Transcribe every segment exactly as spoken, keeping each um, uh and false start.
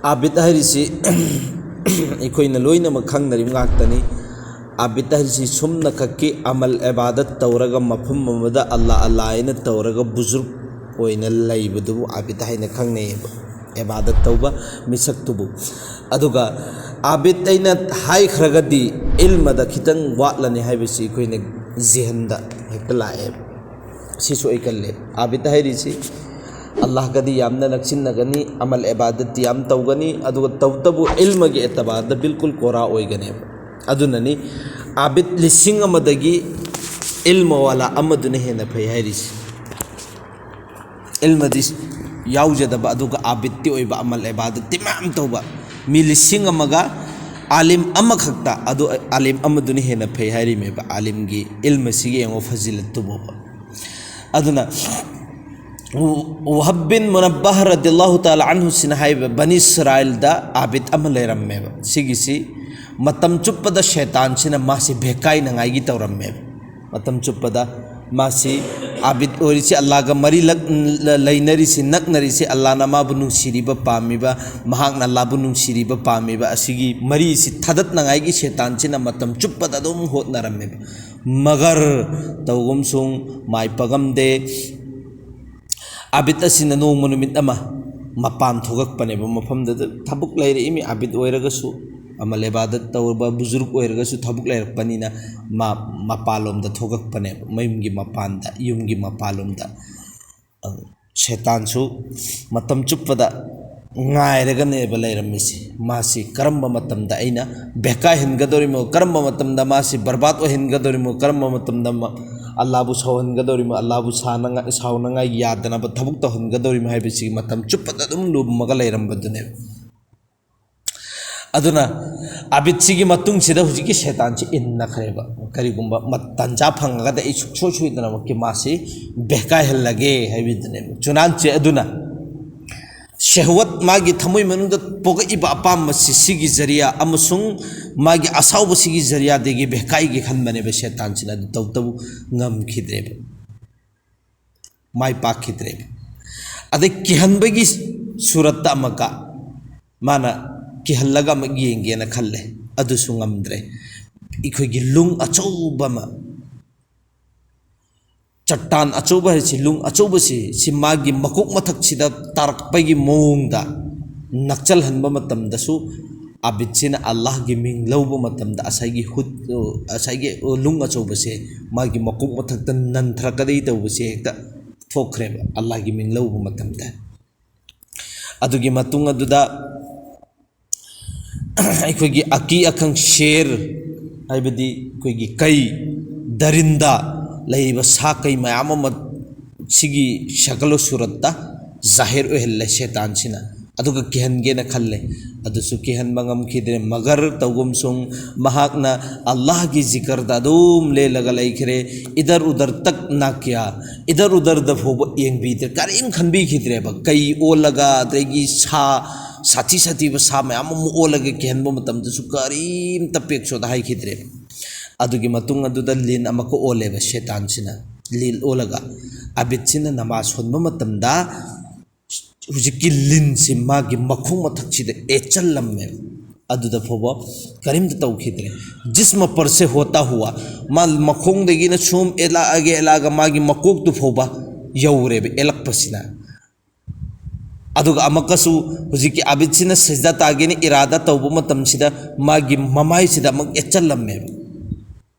ꯑꯥꯕꯤꯗ ꯍꯥꯏꯔꯤꯁꯤ ꯑꯩꯈꯣꯏꯅ ꯂꯣꯏꯅꯃꯛ ꯈꯪꯅꯔꯤꯕ ꯉꯥꯛꯇꯅꯤ꯫ ꯑꯥꯕꯤꯗ ꯍꯥꯏꯔꯤꯁꯤ ꯁꯨꯝꯅ ꯈꯛꯀꯤ ꯑꯃꯜ ꯏꯕꯥꯗꯠ ꯇꯧꯔꯒ ꯃꯐꯝ ꯑꯃꯗ ꯑꯜꯂꯥ ꯑꯜꯂꯥ ꯍꯥꯏꯅ ꯇꯧꯔꯒ ꯕꯨꯖꯨꯔꯨꯛ ꯑꯣꯏꯅ ꯂꯩꯕꯗꯨꯕꯨ ꯑꯥꯕꯤꯗ ꯍꯥꯏꯅ ꯈꯪꯅꯩꯌꯦꯕ, ꯏꯕꯥꯗꯠ ꯇꯧꯕ ꯃꯤꯁꯛꯇꯨꯕꯨ꯫ ꯑꯗꯨꯒ ꯑꯥꯕꯤꯗ ꯑꯩꯅ ꯍꯥꯏꯈ꯭ꯔꯒꯗꯤ ꯏꯜꯃꯗ ꯈꯤꯇꯪ ꯋꯥꯠꯂꯅꯤ ꯍꯥꯏꯕꯁꯤ ꯑꯩꯈꯣꯏꯅ ꯖꯤꯍꯟꯗ ꯍꯦꯛꯇ ꯂꯥꯛꯑꯦꯕ꯫ ꯁꯤꯁꯨ ꯑꯩ ꯀꯜꯂꯦ꯫ ꯑꯥꯕꯤꯗ ꯍꯥꯏꯔꯤꯁꯤ ꯑꯜꯂꯥꯍꯒꯗꯤ ꯌꯥꯝꯅ ꯅꯛꯁꯤꯟꯅꯒꯅꯤ, ꯑꯃꯜ ꯏꯕꯥꯗꯠꯇꯤ ꯌꯥꯝ ꯇꯧꯒꯅꯤ, ꯑꯗꯨꯒ ꯇꯧꯕꯇꯕꯨ ꯏꯜꯃꯒꯤ ꯑꯦꯇꯕꯥꯔꯗ ꯕꯤꯜꯀꯨꯜ ꯀꯣꯔꯥ ꯑꯣꯏꯒꯅꯦꯕ꯫ ꯑꯗꯨꯅꯅꯤ ꯑꯥꯕꯤꯗ ꯂꯤꯁꯤꯡ ꯑꯃꯗꯒꯤ ꯏꯜꯃ ꯋꯥꯂꯥ ꯑꯃꯗꯨꯅ ꯍꯦꯟꯅ ꯐꯩ ꯍꯥꯏꯔꯤꯁꯤ꯫ ꯏꯜꯃꯗꯤ ꯌꯥꯎꯖꯗꯕ, ꯑꯗꯨꯒ ꯑꯥꯕꯤꯗꯇꯤ ꯑꯣꯏꯕ, ꯑꯃꯜ ꯏꯕꯥꯗꯠꯇꯤ ꯃꯌꯥꯝ ꯇꯧꯕ ꯃꯤ ꯂꯤꯁꯤꯡ ꯑꯃꯒ ꯑꯥꯂꯤꯝ ꯑꯃꯈꯛꯇ, ꯑꯗꯨ ꯑꯥꯂꯤꯝ ꯑꯃꯗꯨꯅ ꯍꯦꯟꯅ ꯐꯩ ꯍꯥꯏꯔꯤꯃꯦꯕ꯫ ꯑꯥꯂꯤꯝꯒꯤ ꯏꯜꯃꯁꯤꯒꯤ ꯌꯦꯡꯉꯣ ꯐꯖꯤꯂꯠꯇꯨꯕꯣꯕ꯫ ꯑꯗꯨꯅ ꯎ-, ꯋꯍꯕ ꯕꯤꯟ ꯃꯨꯅꯕꯍ ꯔꯗꯤꯌꯜꯂꯥꯍꯨ ꯇꯥꯂꯥ ꯑꯟꯍꯨꯁꯤꯅ ꯍꯥꯏꯕ, ꯕꯅꯤ ꯏꯁꯔꯥꯏꯜꯗ ꯑꯥꯕꯤꯗ ꯑꯃ ꯂꯩꯔꯝꯃꯦꯕ꯫ ꯁꯤꯒꯤꯁꯤ ꯃꯇꯝ ꯆꯨꯞꯄꯗ ꯁꯩꯇꯥꯟꯁꯤꯅ ꯃꯥꯁꯤ ꯚꯦꯀꯥꯏꯅꯉꯥꯏꯒꯤ ꯇꯧꯔꯝꯃꯦꯕ꯫ ꯃꯇꯝ ꯆꯨꯞꯄꯗ ꯃꯥꯁꯤ ꯑꯥꯕꯤꯗ ꯑꯣꯏꯔꯤꯁꯤ, ꯑꯜꯂꯥꯒ ꯃꯔꯤ ꯂꯛ-, ꯂ-, ꯂꯩꯅꯔꯤꯁꯤ, ꯅꯛꯅꯔꯤꯁꯤ, ꯑꯜꯂꯥꯅ ꯃꯥꯕꯨ ꯅꯨꯡꯁꯤꯔꯤꯕ ꯄꯥꯝꯃꯤꯕ, ꯃꯍꯥꯛꯅ ꯑꯜꯂꯥꯕꯨ ꯅꯨꯡꯁꯤꯔꯤꯕ ꯄꯥꯝꯃꯤꯕ, ꯑꯁꯤꯒꯤ ꯃꯔꯤꯁꯤ ꯊꯥꯗꯠꯅꯉꯥꯏꯒꯤ ꯁꯩꯇꯥꯟꯁꯤꯅ ꯃꯇꯝ ꯆꯨꯞꯄꯗ ꯑꯗꯨꯝ ꯍꯣꯠꯅꯔꯝꯃꯦꯕ꯫ ꯃꯒꯔ ꯇꯧꯒꯨꯝꯁꯨꯡ ꯃꯥꯏ ꯄꯥꯛꯂꯝꯗꯦ꯫ ꯑꯥꯕꯤꯗ ꯑꯁꯤꯅ ꯅꯣꯡꯃ ꯅꯨꯃꯤꯠ ꯑꯃ ꯃꯄꯥꯟ ꯊꯣꯛꯂꯛꯄꯅꯦꯕ, ꯃꯐꯝꯗꯨꯗ ꯊꯕꯛ ꯂꯩꯔꯛꯏꯃꯤ꯫ ꯑꯥꯕꯤꯗ ꯑꯣꯏꯔꯒꯁꯨ, ꯑꯃꯜ ꯏꯕꯥꯗꯠ ꯇꯧꯔꯕ ꯕꯨꯖꯨꯔꯨꯛ ꯑꯣꯏꯔꯒꯁꯨ, ꯊꯕꯛ ꯂꯩꯔꯛꯄꯅꯤꯅ ꯃꯥ ꯃꯄꯥꯟꯂꯣꯝꯗ ꯊꯣꯛꯂꯛꯄꯅꯦꯕ, ꯃꯌꯨꯝꯒꯤ ꯃꯄꯥꯟꯗ, ꯌꯨꯝꯒꯤ ꯃꯄꯥꯟꯂꯣꯝꯗ꯫ ꯁꯩꯇꯥꯟꯁꯨ ꯃꯇꯝ ꯆꯨꯞꯄꯗ ꯉꯥꯏꯔꯒꯅꯦꯕ ꯂꯩꯔꯝꯃꯤꯁꯤ꯫ ꯃꯥꯁꯤ ꯀꯔꯝꯕ ꯃꯇꯝꯗ ꯑꯩꯅ ꯚꯦꯀꯥꯏꯍꯟꯒꯗꯧꯔꯤꯃꯣ, ꯀꯔꯝꯕ ꯃꯇꯝꯗ ꯃꯥꯁꯤ ꯕꯔꯕꯥꯗ ꯑꯣꯏꯍꯟꯒꯗꯧꯔꯤꯃꯣ, ꯀꯔꯝꯕ ꯃꯇꯝꯗ ꯃꯥ-, ꯑꯜꯂꯥꯕꯨ ꯁꯥꯎꯍꯟꯒꯗꯧꯔꯤꯃꯣ, ꯑꯜꯂꯥꯕꯨ ꯁꯥꯅꯉꯥꯏ-, ꯁꯥꯎꯅꯉꯥꯏ ꯌꯥꯗꯅꯕ ꯊꯕꯛ ꯇꯧꯍꯟꯒꯗꯧꯔꯤꯃꯣ ꯍꯥꯏꯕꯁꯤꯒꯤ ꯃꯇꯝ ꯆꯨꯞꯄꯗ ꯑꯗꯨꯝ ꯂꯨꯝꯃꯒ ꯂꯩꯔꯝꯕꯗꯨꯅꯦꯕ꯫ ꯑꯗꯨꯅ ꯑꯥꯕꯤꯗꯁꯤꯒꯤ ꯃꯇꯨꯡꯁꯤꯗ ꯍꯧꯖꯤꯛꯀꯤ ꯁꯩꯇꯥꯟꯁꯤ ꯏꯟꯅꯈ꯭ꯔꯦꯕ꯫ ꯀꯔꯤꯒꯨꯝꯕ ꯃ-, ꯇꯥꯟꯖꯥ ꯐꯪꯉꯒꯗꯤ ꯑꯩ ꯁꯨꯡꯁꯣꯏ ꯁꯣꯏꯗꯅꯃꯛꯀꯤ ꯃꯥꯁꯤ ꯚꯦꯀꯥꯏꯍꯜꯂꯒꯦ ꯍꯥꯏꯕꯗꯨꯅꯦꯕ꯫ ꯆꯨꯅꯥꯟꯆꯦ ꯑꯗꯨꯅ ꯁꯦꯍꯋꯠ, ꯃꯥꯒꯤ ꯊꯃꯣꯏ ꯃꯅꯨꯡꯗ ꯄꯣꯛꯂꯛꯏꯕ ꯑꯄꯥꯝꯕꯁꯤ, ꯁꯤꯒꯤ ꯖꯔꯤꯌꯥ ꯑꯃꯁꯨꯡ ꯃꯥꯒꯤ ꯑꯁꯥꯎꯕꯁꯤꯒꯤ ꯖꯔꯤꯌꯥꯗꯒꯤ ꯚꯦꯀꯥꯏꯒꯦ ꯈꯟꯕꯅꯦꯕ ꯁꯦꯇꯥꯟꯁꯤꯅ, ꯑꯗꯨ ꯇꯧꯕꯇꯕꯨ ꯉꯝꯈꯤꯗ꯭ꯔꯦꯕ, ꯃꯥꯏ ꯄꯥꯛꯈꯤꯗ꯭ꯔꯦꯕ꯫ ꯑꯗꯩ ꯀꯤꯍꯟꯕꯒꯤ ꯁꯨꯔꯠꯇ ꯑꯃꯨꯛꯀ ꯃꯥꯅ ꯀꯤꯍꯜꯂꯒ ꯑꯃꯨꯛ ꯌꯦꯡꯒꯦꯅ ꯈꯜꯂꯦ, ꯑꯗꯨꯁꯨ ꯉꯝꯗ꯭ꯔꯦ꯫ ꯑꯩꯈꯣꯏꯒꯤ ꯂꯨꯡ ꯑꯆꯧꯕ ꯑꯃ, ꯆꯠꯇꯥꯟ ꯑꯆꯧꯕ ꯍꯥꯏꯁꯤ, ꯂꯨꯡ ꯑꯆꯧꯕꯁꯤ, ꯁꯤ ꯃꯥꯒꯤ ꯃꯀꯣꯛ ꯃꯊꯛꯁꯤꯗ ꯇꯥꯔꯛꯄꯒꯤ ꯃꯑꯣꯡꯗ ꯅꯛꯆꯜꯍꯟꯕ ꯃꯇꯝꯗꯁꯨ, ꯑꯕꯤꯗꯁꯤꯅ ꯑꯜꯂꯥꯍꯒꯤ ꯃꯤꯡ ꯂꯧꯕ ꯃꯇꯝꯗ ꯉꯁꯥꯏꯒꯤ ꯍꯨꯠ, ꯉꯁꯥꯏꯒꯤ ꯂꯨꯡ ꯑꯆꯧꯕꯁꯦ ꯃꯥꯒꯤ ꯃꯀꯣꯛ ꯃꯊꯛꯇ ꯅꯟꯊꯔꯛꯀꯗꯩ ꯇꯧꯕꯁꯦ ꯍꯦꯛꯇ ꯊꯣꯛꯈ꯭ꯔꯦꯕ, ꯑꯜꯂꯥꯍꯒꯤ ꯃꯤꯡ ꯂꯧꯕ ꯃꯇꯝꯗ꯫ ꯑꯗꯨꯒꯤ ꯃꯇꯨꯡ ꯑꯗꯨꯗ ꯑꯩꯈꯣꯏꯒꯤ ꯑꯀꯤ ꯑꯈꯪ ꯁꯦꯔ, ꯍꯥꯏꯕꯗꯤ ꯑꯩꯈꯣꯏꯒꯤ ꯀꯩ, ꯗꯔꯤꯟꯗ ꯂꯩꯔꯤꯕ ꯁꯥ ꯀꯩ ꯃꯌꯥꯝ ꯑꯃ ꯁꯤꯒꯤ ꯁꯀꯜ ꯁꯨꯔꯠꯇ ꯖꯥꯍꯤꯔ ꯑꯣꯏꯍꯜꯂꯦ ꯁꯦꯇꯥꯟꯁꯤꯅ, ꯑꯗꯨꯒ ꯀꯤꯍꯟꯒꯦꯅ ꯈꯜꯂꯦ꯫ ꯑꯗꯨꯁꯨ ꯀꯤꯍꯟꯕ ꯉꯝꯈꯤꯗ꯭ꯔꯦ꯫ ꯃꯒꯔ ꯇꯧꯒꯨꯝꯁꯨꯡ ꯃꯍꯥꯛꯅ ꯑꯜꯂꯥꯍꯒꯤ ꯖꯤꯀꯔꯗ ꯑꯗꯨꯝ ꯂꯦꯜꯂꯒ ꯂꯩꯈ꯭ꯔꯦ꯫ ꯏꯗꯔ ꯎꯗꯔ ꯇꯛ ꯅꯥꯀ꯭ꯌꯥ, ꯏꯗꯔ ꯎꯗꯔꯗ ꯐꯥꯎꯕ ꯌꯦꯡꯕꯤꯗ꯭ꯔꯦ, ꯀꯔꯤꯝ ꯈꯟꯕꯤꯈꯤꯗ꯭ꯔꯦꯕ꯫ ꯀꯩ ꯑꯣꯜꯂꯒ, ꯑꯗꯒꯤ ꯁꯥ ꯁꯥꯊꯤ ꯁꯥꯊꯤꯕ ꯁꯥ ꯃꯌꯥꯝ ꯑꯃ ꯑꯣꯜꯂꯒ ꯀꯤꯍꯟꯕ ꯃꯇꯝꯗꯁꯨ ꯀꯔꯤꯝꯇ ꯄꯦꯛꯁꯣꯗ ꯍꯥꯏꯈꯤꯗ꯭ꯔꯦꯕ꯫ ꯑꯗꯨꯒꯤ ꯃꯇꯨꯡ ꯑꯗꯨꯗ ꯂꯤꯟ ꯑꯃꯛꯀ ꯑꯣꯜꯂꯦꯕ ꯁꯦꯇꯥꯟꯁꯤꯅ꯫ ꯂꯤꯟ ꯑꯣꯜꯂꯒ ꯑꯕꯤꯗꯁꯤꯅ ꯅꯃꯥꯖ ꯁꯣꯟꯕ ꯃꯇꯝꯗ ꯍꯧꯖꯤꯛꯀꯤ ꯂꯤꯟꯁꯤ ꯃꯥꯒꯤ ꯃꯈꯣꯡ ꯃꯊꯛꯁꯤꯗ ꯑꯦꯠꯆꯜꯂꯝꯃꯦꯕ꯫ ꯑꯗꯨꯗ ꯐꯥꯎꯕ ꯀꯔꯤꯝꯇ ꯇꯧꯈꯤꯗ꯭ꯔꯦ꯫ ꯖꯤꯁꯃ ꯄꯔꯁꯦ ꯍꯣꯇꯥ ꯍꯨꯋꯥ, ꯃꯥ ꯃꯈꯣꯡꯗꯒꯤꯅ ꯁꯨꯝ ꯑꯦꯠꯂꯛꯑꯒ ꯑꯦꯠꯂꯛꯑꯒ ꯃꯥꯒꯤ ꯃꯀꯣꯛꯇꯨ ꯐꯥꯎꯕ ꯌꯧꯔꯦꯕ ꯑꯦꯠꯂꯛꯄꯁꯤꯅ꯫ ꯑꯗꯨꯒ ꯑꯃꯨꯛꯀꯁꯨ ꯍꯧꯖꯤꯛꯀꯤ ꯑꯕꯤꯗꯁꯤꯅ ꯁꯖꯗꯥ ꯇꯥꯒꯦꯅ ꯏꯔꯥꯗꯥ ꯇꯧꯕ ꯃꯇꯝꯁꯤꯗ ꯃꯥꯒꯤ ꯃꯃꯥꯏꯁꯤꯗ ꯑꯃꯨꯛ ꯑꯦꯠꯆꯜꯂꯝꯃꯦꯕ꯫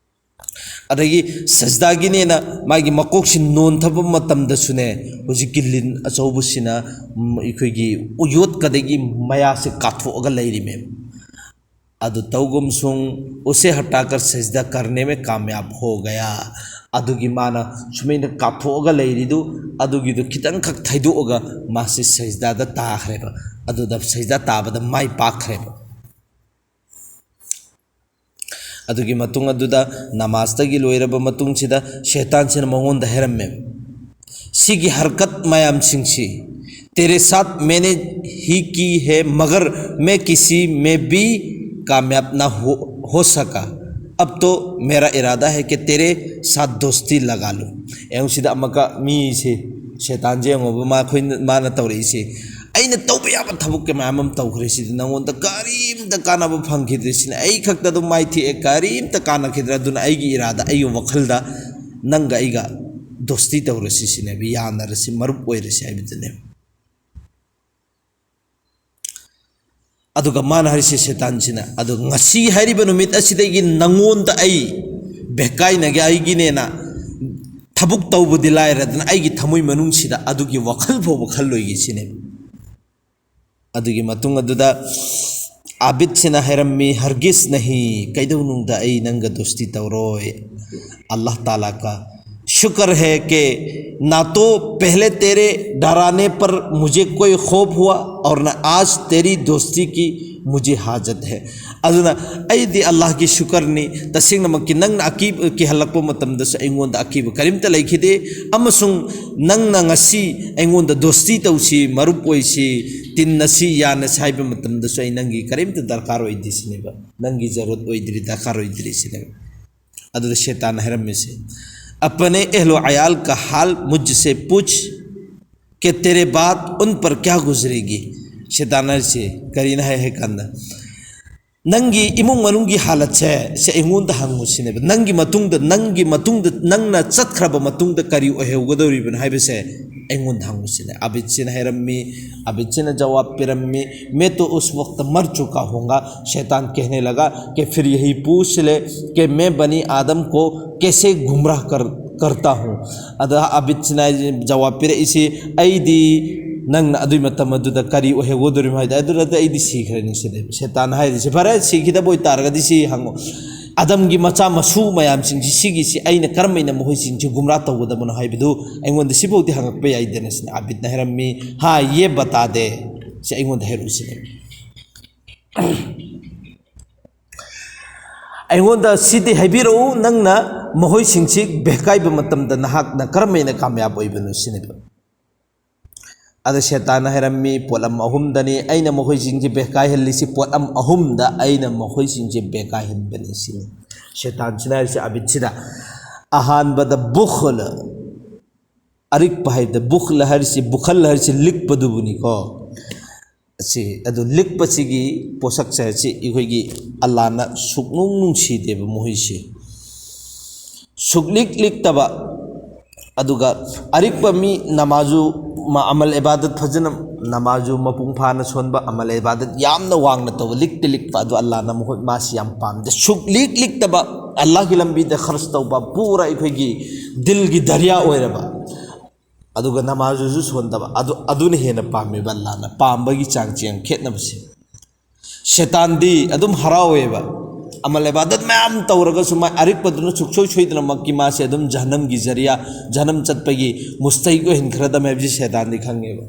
ꯑꯗꯒꯤ ꯁꯖꯗꯥꯒꯤꯅꯦꯅ ꯃꯥꯒꯤ ꯃꯀꯣꯛꯁꯤ ꯅꯣꯟꯊꯕ ꯃꯇꯝꯗꯁꯨꯅꯦ, ꯍꯧꯖꯤꯛꯀꯤ ꯂꯤꯟ ꯑꯆꯧꯕꯁꯤꯅ, ꯎꯝ, ꯑꯩꯈꯣꯏꯒꯤ ꯌꯣꯠꯀꯗꯒꯤ ꯃꯌꯥꯁꯦ ꯀꯥꯊꯣꯛꯑꯒ ꯂꯩꯔꯤꯃꯦꯕ꯫ ꯑꯗꯨ ꯇꯧꯒꯨꯝꯁꯨꯡ ꯎꯁꯦ ꯍꯇꯥꯀꯔ ꯁꯖꯗꯥ ꯀꯔꯅꯦ ꯃꯦ ꯀꯥꯃꯌꯥꯕ ꯍꯣ ꯒꯌꯥ꯫ ꯑꯗꯨꯒꯤ ꯃꯥꯅ ꯁꯨꯃꯥꯏꯅ ꯀꯥꯞꯊꯣꯛꯑꯒ ꯂꯩꯔꯤꯗꯨ, ꯑꯗꯨꯒꯤꯗꯨ ꯈꯤꯇꯪꯈꯛ ꯊꯩꯗꯣꯛꯑꯒ ꯃꯥꯁꯤ ꯁꯖꯗꯥꯗ ꯇꯥꯈ꯭ꯔꯦꯕ꯫ ꯑꯗꯨꯗ ꯁꯖꯗꯥ ꯇꯥꯕꯗ ꯃꯥꯏ ꯄꯥꯛꯈ꯭ꯔꯦꯕ꯫ ꯑꯗꯨꯒꯤ ꯃꯇꯨꯡ ꯑꯗꯨꯗ ꯅꯃꯥꯖꯇꯒꯤ ꯂꯣꯏꯔꯕ ꯃꯇꯨꯡꯁꯤꯗ ꯁꯦꯇꯥꯟꯁꯤꯅ ꯃꯉꯣꯟꯗ ꯍꯥꯏꯔꯝꯃꯦꯕ, ꯁꯤꯒꯤ ꯍꯔꯀꯠ ꯃꯌꯥꯝꯁꯤꯡꯁꯤ, "तेरे साथ मैंने ही की है मगर मैं किसी में भी कामयाब ना हो, हो सका, अब तो मेरा इरादा है कि तेरे साथ दोस्ती लगा लूं।" ꯌꯦꯡꯉꯨ ꯁꯤꯗ ꯑꯃꯨꯛꯀ ꯃꯤꯁꯦ, ꯁꯦꯇꯥꯟꯁꯦ ꯌꯦꯡꯉꯣꯕ, ꯃꯥꯈꯣꯏꯅ, ꯃꯥꯅ ꯇꯧꯔꯛꯏꯁꯦ꯫ ꯑꯩꯅ ꯇꯧꯕ ꯌꯥꯕ ꯊꯕꯛ ꯀꯌꯥ ꯃꯌꯥꯝ ꯑꯃ ꯇꯧꯈ꯭ꯔꯦ, ꯁꯤꯗꯤ ꯅꯪꯉꯣꯟꯗ ꯀꯔꯤꯝꯇ ꯀꯥꯟꯅꯕ ꯐꯪꯈꯤꯗ꯭ꯔꯦ, ꯁꯤꯅ ꯑꯩ ꯈꯛꯇ ꯑꯗꯨꯝ ꯃꯥꯏ ꯊꯤꯑꯦ, ꯀꯔꯤꯝꯇ ꯀꯥꯟꯅꯈꯤꯗ꯭ꯔꯦ꯫ ꯑꯗꯨꯅ ꯑꯩꯒꯤ ꯏꯔꯥꯗ, ꯑꯩꯒꯤ ꯋꯥꯈꯜꯗ ꯅꯪꯒ ꯑꯩꯒ ꯗꯣꯁꯇꯤ ꯇꯧꯔꯁꯤ ꯁꯤꯅꯦꯕ, ꯌꯥꯅꯔꯁꯤ, ꯃꯔꯨꯞ ꯑꯣꯏꯔꯁꯤ ꯍꯥꯏꯕꯗꯨꯅꯦꯕ꯫ ꯑꯗꯨꯒ ꯃꯥꯅ ꯍꯥꯏꯔꯤꯁꯦ, ꯁꯩꯇꯥꯟꯁꯤꯅ, "ꯑꯗꯣ ꯉꯁꯤ ꯍꯥꯏꯔꯤꯕ ꯅꯨꯃꯤꯠ ꯑꯁꯤꯗꯒꯤ ꯅꯪꯉꯣꯟꯗ ꯑꯩ ꯕꯦꯀꯥꯏꯅꯒꯦ, ꯑꯩꯒꯤꯅꯦꯅ ꯊꯕꯛ ꯇꯧꯕꯗꯤ ꯂꯥꯏꯔꯗꯅ ꯑꯩꯒꯤ ꯊꯃꯣꯏ ꯃꯅꯨꯡꯁꯤꯗ ꯑꯗꯨꯒꯤ ꯋꯥꯈꯜ ꯐꯥꯎꯕ ꯈꯜꯂꯣꯏꯒꯦ" ꯁꯤꯅꯦꯕ꯫ ꯑꯗꯨꯒꯤ ꯃꯇꯨꯡ ꯑꯗꯨꯗ ꯑꯥꯕꯤꯗꯁꯤꯅ ꯍꯥꯏꯔꯝꯃꯤ, "ꯍꯔꯒꯤꯁ ꯅꯍꯤ, ꯀꯩꯗꯧꯅꯨꯡꯗ ꯑꯩ ꯅꯪꯒ ꯗꯣꯁꯇꯤ ꯇꯧꯔꯣꯏ꯫ ꯑꯜꯂꯥꯍ ꯇꯥꯂꯥ ꯀꯥ ꯁꯨꯀꯔ ꯍꯦ ꯀꯦ ꯅꯥ ꯇꯣ ꯄꯦꯍꯂꯦ ꯇꯦꯔꯦ ꯗꯔꯥꯅꯦ ꯄꯔ ꯃꯨꯖꯦ ꯀꯣꯏ ꯈꯣꯐ ꯍꯨꯋꯥ ꯅꯥ ꯑꯥꯖ ꯇꯦꯔꯤ ꯗꯣꯁꯇꯤ ꯀꯤ ꯃꯨꯖꯦ ꯍꯥꯖꯠ ꯍꯦ"꯫ ꯑꯗꯨꯅ ꯑꯩꯗꯤ ꯑꯜꯂꯥꯍꯒꯤ ꯁꯨꯀꯔꯅꯤ, ꯇꯁꯦꯡꯅꯃꯛꯀꯤ ꯅꯪꯅ ꯑꯀꯤ-, ꯀꯤꯍꯜꯂꯛꯄ ꯃꯇꯝꯗꯁꯨ ꯑꯩꯉꯣꯟꯗ ꯑꯀꯤꯕ ꯀꯔꯤꯝꯇ ꯂꯩꯈꯤꯗꯦ, ꯑꯃꯁꯨꯡ ꯅꯪꯅ ꯉꯁꯤ ꯑꯩꯉꯣꯟꯗ ꯗꯣꯁꯇꯤ ꯇꯧꯁꯤ, ꯃꯔꯨꯞ ꯑꯣꯏꯁꯤ, ꯇꯤꯟꯅꯁꯤ, ꯌꯥꯅꯁꯤ ꯍꯥꯏꯕ ꯃꯇꯝꯗꯁꯨ ꯑꯩ ꯅꯪꯒꯤ ꯀꯔꯤꯝꯇ ꯗꯔꯀꯥꯔ ꯑꯣꯏꯗꯦ ꯁꯤꯅꯦꯕ, ꯅꯪꯒꯤ ꯖꯔꯨꯔꯠ ꯑꯣꯏꯗ꯭ꯔꯤ, ꯗꯔꯀꯥꯔ ꯑꯣꯏꯗ꯭ꯔꯤ ꯁꯤꯅꯦꯕ꯫ ꯑꯗꯨꯗ ꯁꯦꯇꯥꯟꯅ ꯍꯥꯏꯔꯝꯃꯤꯁꯦ, "ꯑꯄꯅꯦ ꯑꯍꯂꯣ ꯑꯌꯥꯜ ꯀ ꯍꯥꯜ ꯃꯨꯖꯁꯦ ꯄꯨꯆ ꯀꯦ ꯇꯦꯔꯦ ꯕꯥꯗ ꯎꯟ ꯄꯔ ꯀꯌꯥ ꯒꯨꯖꯔꯦꯒꯤ?" ꯁꯦꯇꯥꯟ ꯍꯥꯏꯔꯤꯁꯦ ꯀꯔꯤꯅ ꯍꯥꯏ ꯍꯥꯏ ꯀꯥꯟꯗ, ꯅꯪꯒꯤ ꯏꯃꯨꯡ ꯃꯅꯨꯡꯒꯤ ꯍꯥꯂꯠꯁꯦ ꯁꯦ ꯑꯩꯉꯣꯟꯗ ꯍꯪꯉꯨ ꯁꯤꯅꯦꯕ꯫ ꯅꯪꯒꯤ ꯃꯇꯨꯡꯗ, ꯅꯪꯒꯤ ꯃꯇꯨꯡꯗ, ꯅꯪꯅ ꯆꯠꯈ꯭ꯔꯕ ꯃꯇꯨꯡꯗ ꯀꯔꯤ ꯑꯣꯏꯍꯧꯒꯗꯧꯔꯤꯕꯅꯣ ꯍꯥꯏꯕꯁꯦ ꯑꯩꯉꯣꯟꯗ ꯍꯪꯉꯨ ꯁꯤꯅꯦ꯫ ꯑꯕꯤꯠꯁꯤꯅ ꯍꯥꯏꯔꯝꯃꯤ, ꯑꯕꯤꯠꯁꯤꯅ ꯖꯋꯥꯕ ꯄꯤꯔꯝꯃꯤ, "मैं तो उस वक्त मर चुका हूँगा, शैतान कहने लगा कि फिर यही पूछ ले कि मैं बनी आदम को कैसे गुमराह कर, करता हूँ?" ꯑꯗ ꯑꯕꯤꯠꯁꯤꯅ ꯖꯋꯥꯕ ꯄꯤꯔꯛꯏꯁꯤ, "ꯑꯩꯗꯤ ꯅꯪꯅ ꯑꯗꯨꯏ ꯃꯇꯝ ꯑꯗꯨꯗ ꯀꯔꯤ ꯑꯣꯏꯍꯧꯒꯗꯧꯔꯤꯕꯅꯣ ꯍꯥꯏꯗꯤ, ꯑꯗꯨꯗꯗꯤ ꯑꯩꯗꯤ ꯁꯤꯈ꯭ꯔꯅꯤ" ꯁꯤꯅꯦꯕ꯫ ꯁꯦꯇꯥꯟ ꯍꯥꯏꯔꯤꯁꯦ, "ꯐꯔꯦ, ꯁꯤꯈꯤꯗꯕ ꯑꯣꯏꯇꯥꯔꯒꯗꯤ ꯁꯤ ꯍꯪꯉꯣ, ꯑꯗꯝꯒꯤ ꯃꯆꯥ ꯃꯁꯨ ꯃꯌꯥꯝꯁꯤꯡꯁꯤ, ꯁꯤꯒꯤꯁꯤ ꯑꯩꯅ ꯀꯔꯝ ꯍꯥꯏꯅ ꯃꯈꯣꯏꯁꯤꯡꯁꯤ ꯒꯨꯝꯔꯥ ꯇꯧꯒꯗꯕꯅꯣ ꯍꯥꯏꯕꯗꯨ ꯑꯩꯉꯣꯟꯗ ꯁꯤꯐꯥꯎꯗꯤ ꯍꯪꯉꯛꯄ ꯌꯥꯏꯗꯅ" ꯁꯤꯅ ꯑꯕꯤꯠꯅ ꯍꯥꯏꯔꯝꯃꯤ꯫ "ꯍꯥ, ꯌꯦ ꯕꯇꯥ ꯗꯦ, ꯁꯤ ꯑꯩꯉꯣꯟꯗ ꯍꯥꯏꯔꯛꯎ" ꯁꯤꯅꯦꯕ꯫ "ꯑꯩꯉꯣꯟꯗ ꯁꯤꯗꯤ ꯍꯥꯏꯕꯤꯔꯛꯎ, ꯅꯪꯅ ꯃꯈꯣꯏꯁꯤꯡꯁꯤ ꯕꯦꯍꯀꯥꯏꯕ ꯃꯇꯝꯗ ꯅꯍꯥꯛꯅ ꯀꯔꯝ ꯍꯥꯏꯅ ꯀꯥꯃꯌꯥꯕ ꯑꯣꯏꯕꯅꯣ" ꯁꯤꯅꯦꯕ꯫ ꯑꯗ ꯁꯦꯇꯥꯟꯅ ꯍꯥꯏꯔꯝꯃꯤ, "ꯄꯣꯠꯂꯝ ꯑꯍꯨꯝꯗꯅꯤ ꯑꯩꯅ ꯃꯈꯣꯏꯁꯤꯡꯁꯦ ꯕꯦꯀꯥꯏꯍꯜꯂꯤꯁꯤ, ꯄꯣꯠꯂꯝ ꯑꯍꯨꯝꯗ ꯑꯩꯅ ꯃꯈꯣꯏꯁꯤꯡꯁꯦ ꯕꯦꯀꯥꯏꯍꯟꯕꯅꯤ" ꯁꯤꯅꯤ꯫ ꯁꯦꯇꯥꯟꯁꯤꯅ ꯍꯥꯏꯔꯤꯁꯦ ꯑꯕꯤꯠꯁꯤꯗ ꯑꯍꯥꯟꯕꯗ ꯕꯨꯈꯜ, ꯑꯔꯤꯛꯄ ꯍꯥꯏꯕꯗ, ꯕꯨꯈꯜ ꯍꯥꯏꯔꯤꯁꯤ, ꯕꯨꯈꯜ ꯍꯥꯏꯔꯤꯁꯤ ꯂꯤꯛꯄꯗꯨꯕꯨꯅꯤꯀꯣ꯫ ꯑꯁꯤ ꯑꯗꯨ ꯂꯤꯛꯄꯁꯤꯒꯤ ꯄꯣꯠꯁꯛꯁꯦ ꯑꯁꯤ ꯑꯩꯈꯣꯏꯒꯤ ꯑꯜꯂꯥꯅ ꯁꯨꯛꯅꯨꯡ ꯅꯨꯡꯁꯤꯗꯦꯕ ꯃꯈꯣꯏꯁꯦ꯫ ꯁꯨꯛꯂꯤꯛ ꯂꯤꯛꯇꯕ, ꯑꯗꯨꯒ ꯑꯔꯤꯛꯄ ꯃꯤ ꯅꯃꯥꯖꯨ, ꯃ-, ꯑꯃꯜ ꯏꯕꯥꯗꯠ ꯐꯖꯅ, ꯅꯃꯥꯖꯨ ꯃꯄꯨꯡ ꯐꯥꯅ ꯁꯣꯟꯕ, ꯑꯃꯜ ꯏꯕꯥꯗꯠ ꯌꯥꯝꯅ ꯋꯥꯡꯅ ꯇꯧꯕ, ꯂꯤꯛꯇ ꯂꯤꯛꯄ, ꯑꯗꯨ ꯑꯜꯂꯥꯅ ꯃꯈꯣꯏ ꯃꯥꯁꯤ ꯌꯥꯝ ꯄꯥꯝꯗꯦ꯫ ꯁꯨꯛꯂꯤꯛ ꯂꯤꯛꯇꯕ, ꯑꯜꯂꯥꯒꯤ ꯂꯝꯕꯤꯗ ꯈꯔꯆ ꯇꯧꯕ, ꯄꯨꯔꯥ ꯑꯩꯈꯣꯏꯒꯤ ꯗꯤꯜꯒꯤ ꯗꯔꯤꯌꯥ ꯑꯣꯏꯔꯕ, ꯑꯗꯨꯒ ꯅꯃꯥꯖꯨꯁꯨ ꯁꯣꯟꯗꯕ, ꯑꯗꯨ, ꯑꯗꯨꯅ ꯍꯦꯟꯅ ꯄꯥꯝꯃꯦꯕ ꯑꯜꯂꯥꯅ꯫ ꯄꯥꯝꯕꯒꯤ ꯆꯥꯡꯁꯦ ꯌꯥꯝ ꯈꯦꯠꯅꯕꯁꯦ꯫ ꯁꯦꯇꯥꯟꯗꯤ ꯑꯗꯨꯝ ꯍꯔꯥꯎꯋꯦꯕ꯫ ꯑꯃꯜ ꯏꯕꯥꯗꯠ ꯃꯌꯥꯝ ꯇꯧꯔꯒꯁꯨ ꯃꯥ ꯑꯔꯤꯛꯄꯗꯨꯅ ꯁꯨꯛꯁꯣꯏ ꯁꯣꯏꯗꯅꯃꯛꯀꯤ ꯃꯥꯁꯦ ꯑꯗꯨꯝ ꯖꯍꯅꯝꯒꯤ ꯖꯔꯤꯌꯥ, ꯖꯍꯅꯝ ꯆꯠꯄꯒꯤ ꯃꯨꯁꯇꯍꯤꯛ ꯑꯣꯏꯍꯟꯈ꯭ꯔꯗꯝꯃꯦ ꯍꯥꯏꯕꯁꯤ ꯁꯦꯇꯥꯟꯗꯤ ꯈꯪꯉꯦꯕ꯫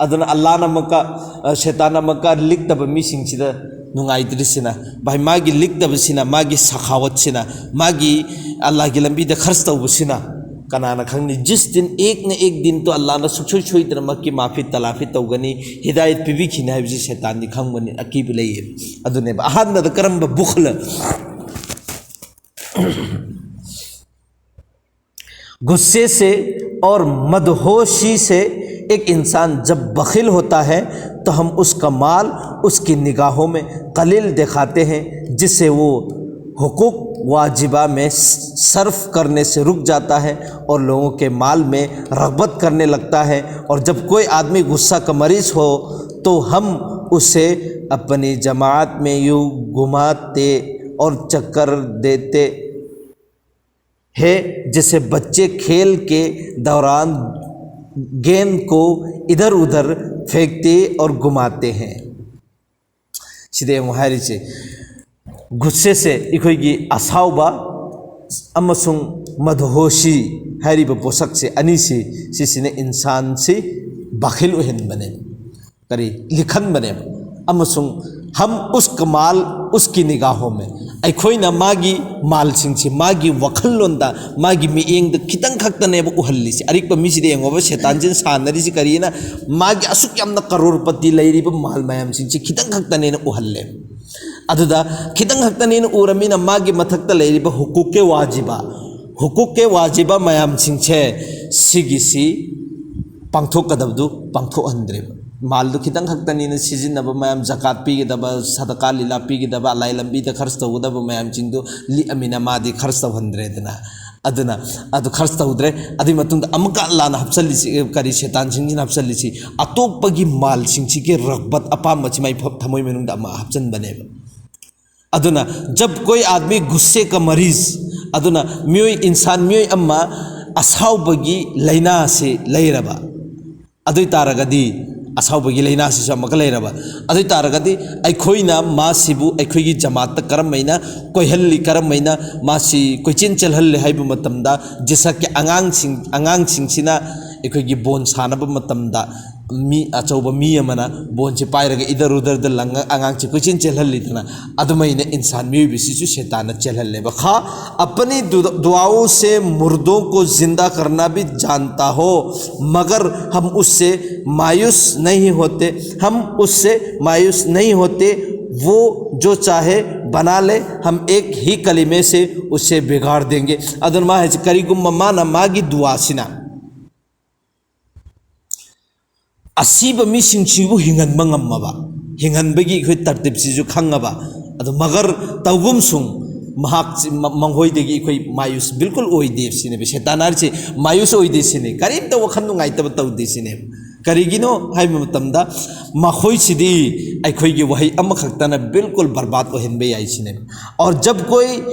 ꯑꯗꯨꯅ ꯑꯜꯂꯥꯅ ꯑꯃꯨꯛꯀ, ꯑ, ꯁꯦꯇꯥꯟꯅ ꯑꯃꯨꯛꯀ ꯂꯤꯛꯇꯕ ꯃꯤꯁꯤꯡꯁꯤꯗ ꯅꯨꯡꯉꯥꯏꯇ꯭ꯔꯤꯁꯤꯅ, ꯚꯥꯏ, ꯃꯥꯒꯤ ꯂꯤꯛꯇꯕꯁꯤꯅ, ꯃꯥꯒꯤ ꯁꯈꯥꯋꯠꯁꯤꯅ, ꯃꯥꯒꯤ ꯑꯜꯂꯥꯒꯤ ꯂꯝꯕꯤꯗ ꯈꯔꯆ ꯇꯧꯕꯁꯤꯅ, ꯀꯅꯥꯅ ꯈꯪꯅꯤ? ꯖꯤꯁ ꯗꯤꯟ ꯑꯦꯛ ꯅ ꯑꯦꯛ ꯗꯤꯟ ꯇꯣ ꯑꯜꯂꯥꯅ ꯁꯨꯛꯁꯣꯏ ꯁꯣꯏꯗꯅꯃꯛꯀꯤ ꯃꯥꯐꯤ ꯇꯂꯥꯐꯤ ꯇꯧꯒꯅꯤ, ꯍꯤꯗꯥꯌꯠ ꯄꯤꯕꯤꯈꯤꯅꯤ ꯍꯥꯏꯕꯁꯤ ꯁꯦꯇꯥꯟꯗꯤ ꯈꯪꯕꯅꯤ, ꯑꯀꯤꯕ ꯂꯩꯌꯦ꯫ ꯑꯗꯨꯅꯦꯕ ꯑꯍꯥꯟꯕꯗ ꯀꯔꯝꯕ ꯕꯨꯈꯜ? गुस्से से और मदहोशी से एक इंसान जब बखिल होता है तो हम उसका माल उसकी निगाहों में कलील दिखाते हैं, जिसे वो हुकूक वाजिबा में सर्फ करने से रुक जाता है और लोगों के माल में रगबत करने लगता है। और जब कोई आदमी गुस्सा का मरीज हो तो हम उसे अपनी जमात में यूं घुमाते और चक्कर देते हैं, जैसे बच्चे खेल के दौरान गेंद को इधर उधर फेंकते और घुमाते हैं। ꯁꯤꯗ ꯌꯦꯡꯉꯨ ꯍꯥꯏꯔꯤꯁꯦ, ꯒꯨꯁꯦꯁꯦ ꯑꯩꯈꯣꯏꯒꯤ ꯑꯁꯥꯎꯕ ꯑꯃꯁꯨꯡ ꯃꯗꯍꯣꯁꯤ ꯍꯥꯏꯔꯤꯕ ꯄꯣꯠꯁꯛꯁꯦ ꯑꯅꯤꯁꯤ, ꯁꯤꯁꯤꯅ ꯏꯟꯁꯥꯟꯁꯤ ꯕꯥꯈꯤꯜ ꯑꯣꯏꯍꯟꯕꯅꯦ꯫ ꯀꯔꯤ ꯂꯤꯈꯟꯕꯅꯦꯕ꯫ ꯑꯃꯁꯨꯡ ꯍꯝ ꯎꯁꯀ ꯃꯥꯜ ꯎꯁꯀꯤ ꯅꯤꯒꯥꯍꯣ ꯃꯦ, ꯑꯩꯈꯣꯏꯅ ꯃꯥꯒꯤ ꯃꯥꯜꯁꯤꯡꯁꯤ ꯃꯥꯒꯤ ꯋꯥꯈꯜꯂꯣꯟꯗ, ꯃꯥꯒꯤ ꯃꯤꯠꯌꯦꯡꯗ ꯈꯤꯇꯪ ꯈꯛꯇꯅꯦꯕ ꯎꯍꯜꯂꯤꯁꯤ꯫ ꯑꯔꯤꯛꯄ ꯃꯤꯁꯤꯗ ꯌꯦꯡꯉꯣꯕ, ꯁꯦꯇꯥꯟꯁꯤꯅ ꯁꯥꯟꯅꯔꯤꯁꯤ ꯀꯔꯤꯅ? ꯃꯥꯒꯤ ꯑꯁꯨꯛ ꯌꯥꯝꯅ ꯀꯔꯣꯔꯄꯇꯤ ꯂꯩꯔꯤꯕ ꯃꯥꯜ ꯃꯌꯥꯝꯁꯤꯡꯁꯤ ꯈꯤꯇꯪ ꯈꯛꯇꯅꯦꯅ ꯎꯍꯜꯂꯦ꯫ ꯑꯗꯨꯗ ꯈꯤꯇꯪ ꯈꯛꯇꯅꯦꯅ ꯎꯔꯃꯤꯅ ꯃꯥꯒꯤ ꯃꯊꯛꯇ ꯂꯩꯔꯤꯕ ꯍꯨꯀꯨꯛꯀꯦ ꯋꯥꯖꯤꯕ, ꯍꯨꯀꯨꯛꯀꯦ ꯋꯥꯖꯤꯕ ꯃꯌꯥꯝꯁꯤꯡꯁꯦ, ꯁꯤꯒꯤꯁꯤ ꯄꯥꯡꯊꯣꯛꯀꯗꯕꯗꯨ ꯄꯥꯡꯊꯣꯛꯍꯟꯗ꯭ꯔꯦꯕ꯫ ꯃꯥꯜꯗꯨ ꯈꯤꯇꯪ ꯈꯛꯇꯅꯤꯅ ꯁꯤꯖꯤꯟꯅꯕ ꯃꯌꯥꯝ, ꯖꯀꯥꯠ ꯄꯤꯒꯗꯕ, ꯁꯗꯀꯥ ꯂꯤꯂꯥ ꯄꯤꯒꯗꯕ, ꯑꯂꯥꯏ ꯂꯝꯕꯤꯗ ꯈꯔꯆ ꯇꯧꯒꯗꯕ ꯃꯌꯥꯝꯁꯤꯡꯗꯨ ꯂꯤꯛꯑꯃꯤꯅ ꯃꯥꯗꯤ ꯈꯔꯆ ꯇꯧꯍꯟꯗ꯭ꯔꯦꯗꯅ꯫ ꯑꯗꯨꯅ ꯑꯗꯨ ꯈꯔꯆ ꯇꯧꯗ꯭ꯔꯦ꯫ ꯑꯗꯨꯒꯤ ꯃꯇꯨꯡꯗ ꯑꯃꯨꯛꯀ ꯑꯜꯂꯥꯅ ꯍꯥꯞꯆꯜꯂꯤꯁꯤ, ꯀꯔꯤ, ꯁꯦꯇꯥꯟꯁꯤꯡꯁꯤꯅ ꯍꯥꯞꯆꯜꯂꯤꯁꯤ, ꯑꯇꯣꯞꯄꯒꯤ ꯃꯥꯜꯁꯤꯡꯁꯤꯒꯤ ꯔꯒꯕꯠ, ꯑꯄꯥꯝꯕꯁꯤ ꯃꯥꯏ ꯐ-, ꯊꯃꯣꯏ ꯃꯅꯨꯡꯗ ꯑꯃ ꯍꯥꯞꯆꯟꯕꯅꯦꯕ꯫ ꯑꯗꯨꯅ, "जब कोई आदमी गुस्से का मरीज", ꯑꯗꯨꯅ ꯃꯤꯑꯣꯏ, ꯏꯟꯁꯥꯟ ꯃꯤꯑꯣꯏ ꯑꯃ ꯑꯁꯥꯎꯕꯒꯤ ꯂꯥꯏꯅꯥꯁꯤ ꯂꯩꯔꯕ, ꯑꯗꯨ ꯑꯣꯏ ꯇꯥꯔꯒꯗꯤ, ꯑꯁꯥꯎꯕꯒꯤ ꯂꯥꯏꯅꯥꯁꯤꯁꯨ ꯑꯃꯨꯛꯀ ꯂꯩꯔꯕ, ꯑꯗꯨ ꯑꯣꯏ ꯇꯥꯔꯒꯗꯤ ꯑꯩꯈꯣꯏꯅ ꯃꯥꯁꯤꯕꯨ ꯑꯩꯈꯣꯏꯒꯤ ꯖꯃꯥꯠꯇ ꯀꯔꯝ ꯍꯥꯏꯅ ꯀꯣꯏꯍꯜꯂꯤ, ꯀꯔꯝ ꯍꯥꯏꯅ ꯃꯥꯁꯤ ꯀꯣꯏꯆꯦꯟ ꯆꯦꯜꯍꯜꯂꯤ ꯍꯥꯏꯕ ꯃꯇꯝꯗ, ꯖꯤꯁꯛꯀꯤ ꯑꯉꯥꯡꯁꯤꯡ, ꯑꯉꯥꯡꯁꯤꯡꯁꯤꯅ ꯑꯩꯈꯣꯏꯒꯤ ꯕꯣꯟ ꯁꯥꯟꯅꯕ ꯃꯇꯝꯗ ꯃꯤ ꯑꯆꯧꯕ ꯃꯤ ꯑꯃꯅ ꯕꯣꯟꯁꯤ ꯄꯥꯏꯔꯒ ꯏꯗꯔ ꯎꯗꯔꯗ ꯂꯪꯉ ꯑꯉꯥꯡꯁꯤ ꯀꯣꯏꯆꯦꯟ ꯆꯦꯜꯍꯜꯂꯤꯗꯅ, ꯑꯗꯨꯃꯥꯏꯅ ꯏꯟꯁꯥꯟ ꯃꯤꯑꯣꯏꯕꯁꯤꯁꯨ ꯁꯦꯇꯥꯟꯅ ꯆꯦꯜꯍꯜꯂꯦꯕ꯫ ꯈꯥ, अपनी दु-, दुआओं से मुर्दों को जिंदा करना भी जानता हो, मगर हम उससे मायूस नहीं होते, हम उससे मायूस नहीं होते। वो जो चाहे बना ले, हम एक ही कलिमे से उसे बिगाड़ देंगे꯫ ꯑꯗꯨꯅ ꯃꯥ ꯍꯥꯏꯁꯦ, ꯀꯔꯤꯒꯨꯝꯕ ꯃꯥꯅ ꯃꯥꯒꯤ ꯗꯨꯋꯥꯁꯤꯅ ꯑꯁꯤꯕ ꯃꯤꯁꯤꯡꯁꯤꯕꯨ ꯍꯤꯡꯍꯟꯕ ꯉꯝꯃꯕ, ꯍꯤꯡꯍꯟꯕꯒꯤ ꯑꯩꯈꯣꯏ ꯇꯔꯇꯤꯞꯁꯤꯁꯨ ꯈꯪꯉꯕ, ꯑꯗꯣ ꯃꯒꯔ ꯇꯧꯒꯨꯝꯁꯨꯡ ꯃꯍꯥꯛ, ꯃ-, ꯃꯈꯣꯏꯗꯒꯤ ꯑꯩꯈꯣꯏ ꯃꯥꯌꯨꯁ ꯕꯤꯜꯀꯨꯜ ꯑꯣꯏꯗꯦ ꯁꯤꯅꯦꯕ꯫ ꯁꯦꯇꯥꯟ ꯍꯥꯏꯔꯤꯁꯦ ꯃꯥꯌꯨꯁ ꯑꯣꯏꯗꯦ ꯁꯤꯅꯤ, ꯀꯔꯤꯝꯇ ꯋꯥꯈꯜ ꯅꯨꯡꯉꯥꯏꯇꯕ ꯇꯧꯗꯦ ꯁꯤꯅꯦꯕ꯫ ꯀꯔꯤꯒꯤꯅꯣ ꯍꯥꯏꯕ ꯃꯇꯝꯗ, ꯃꯈꯣꯏꯁꯤꯗꯤ ꯑꯩꯈꯣꯏꯒꯤ ꯋꯥꯍꯩ ꯑꯃꯈꯛꯇꯅ ꯕꯤꯜꯀꯨꯜ ꯕꯔꯕꯥꯗ ꯑꯣꯏꯍꯟꯕ ꯌꯥꯏ ꯁꯤꯅꯦꯕ꯫ और जब कोई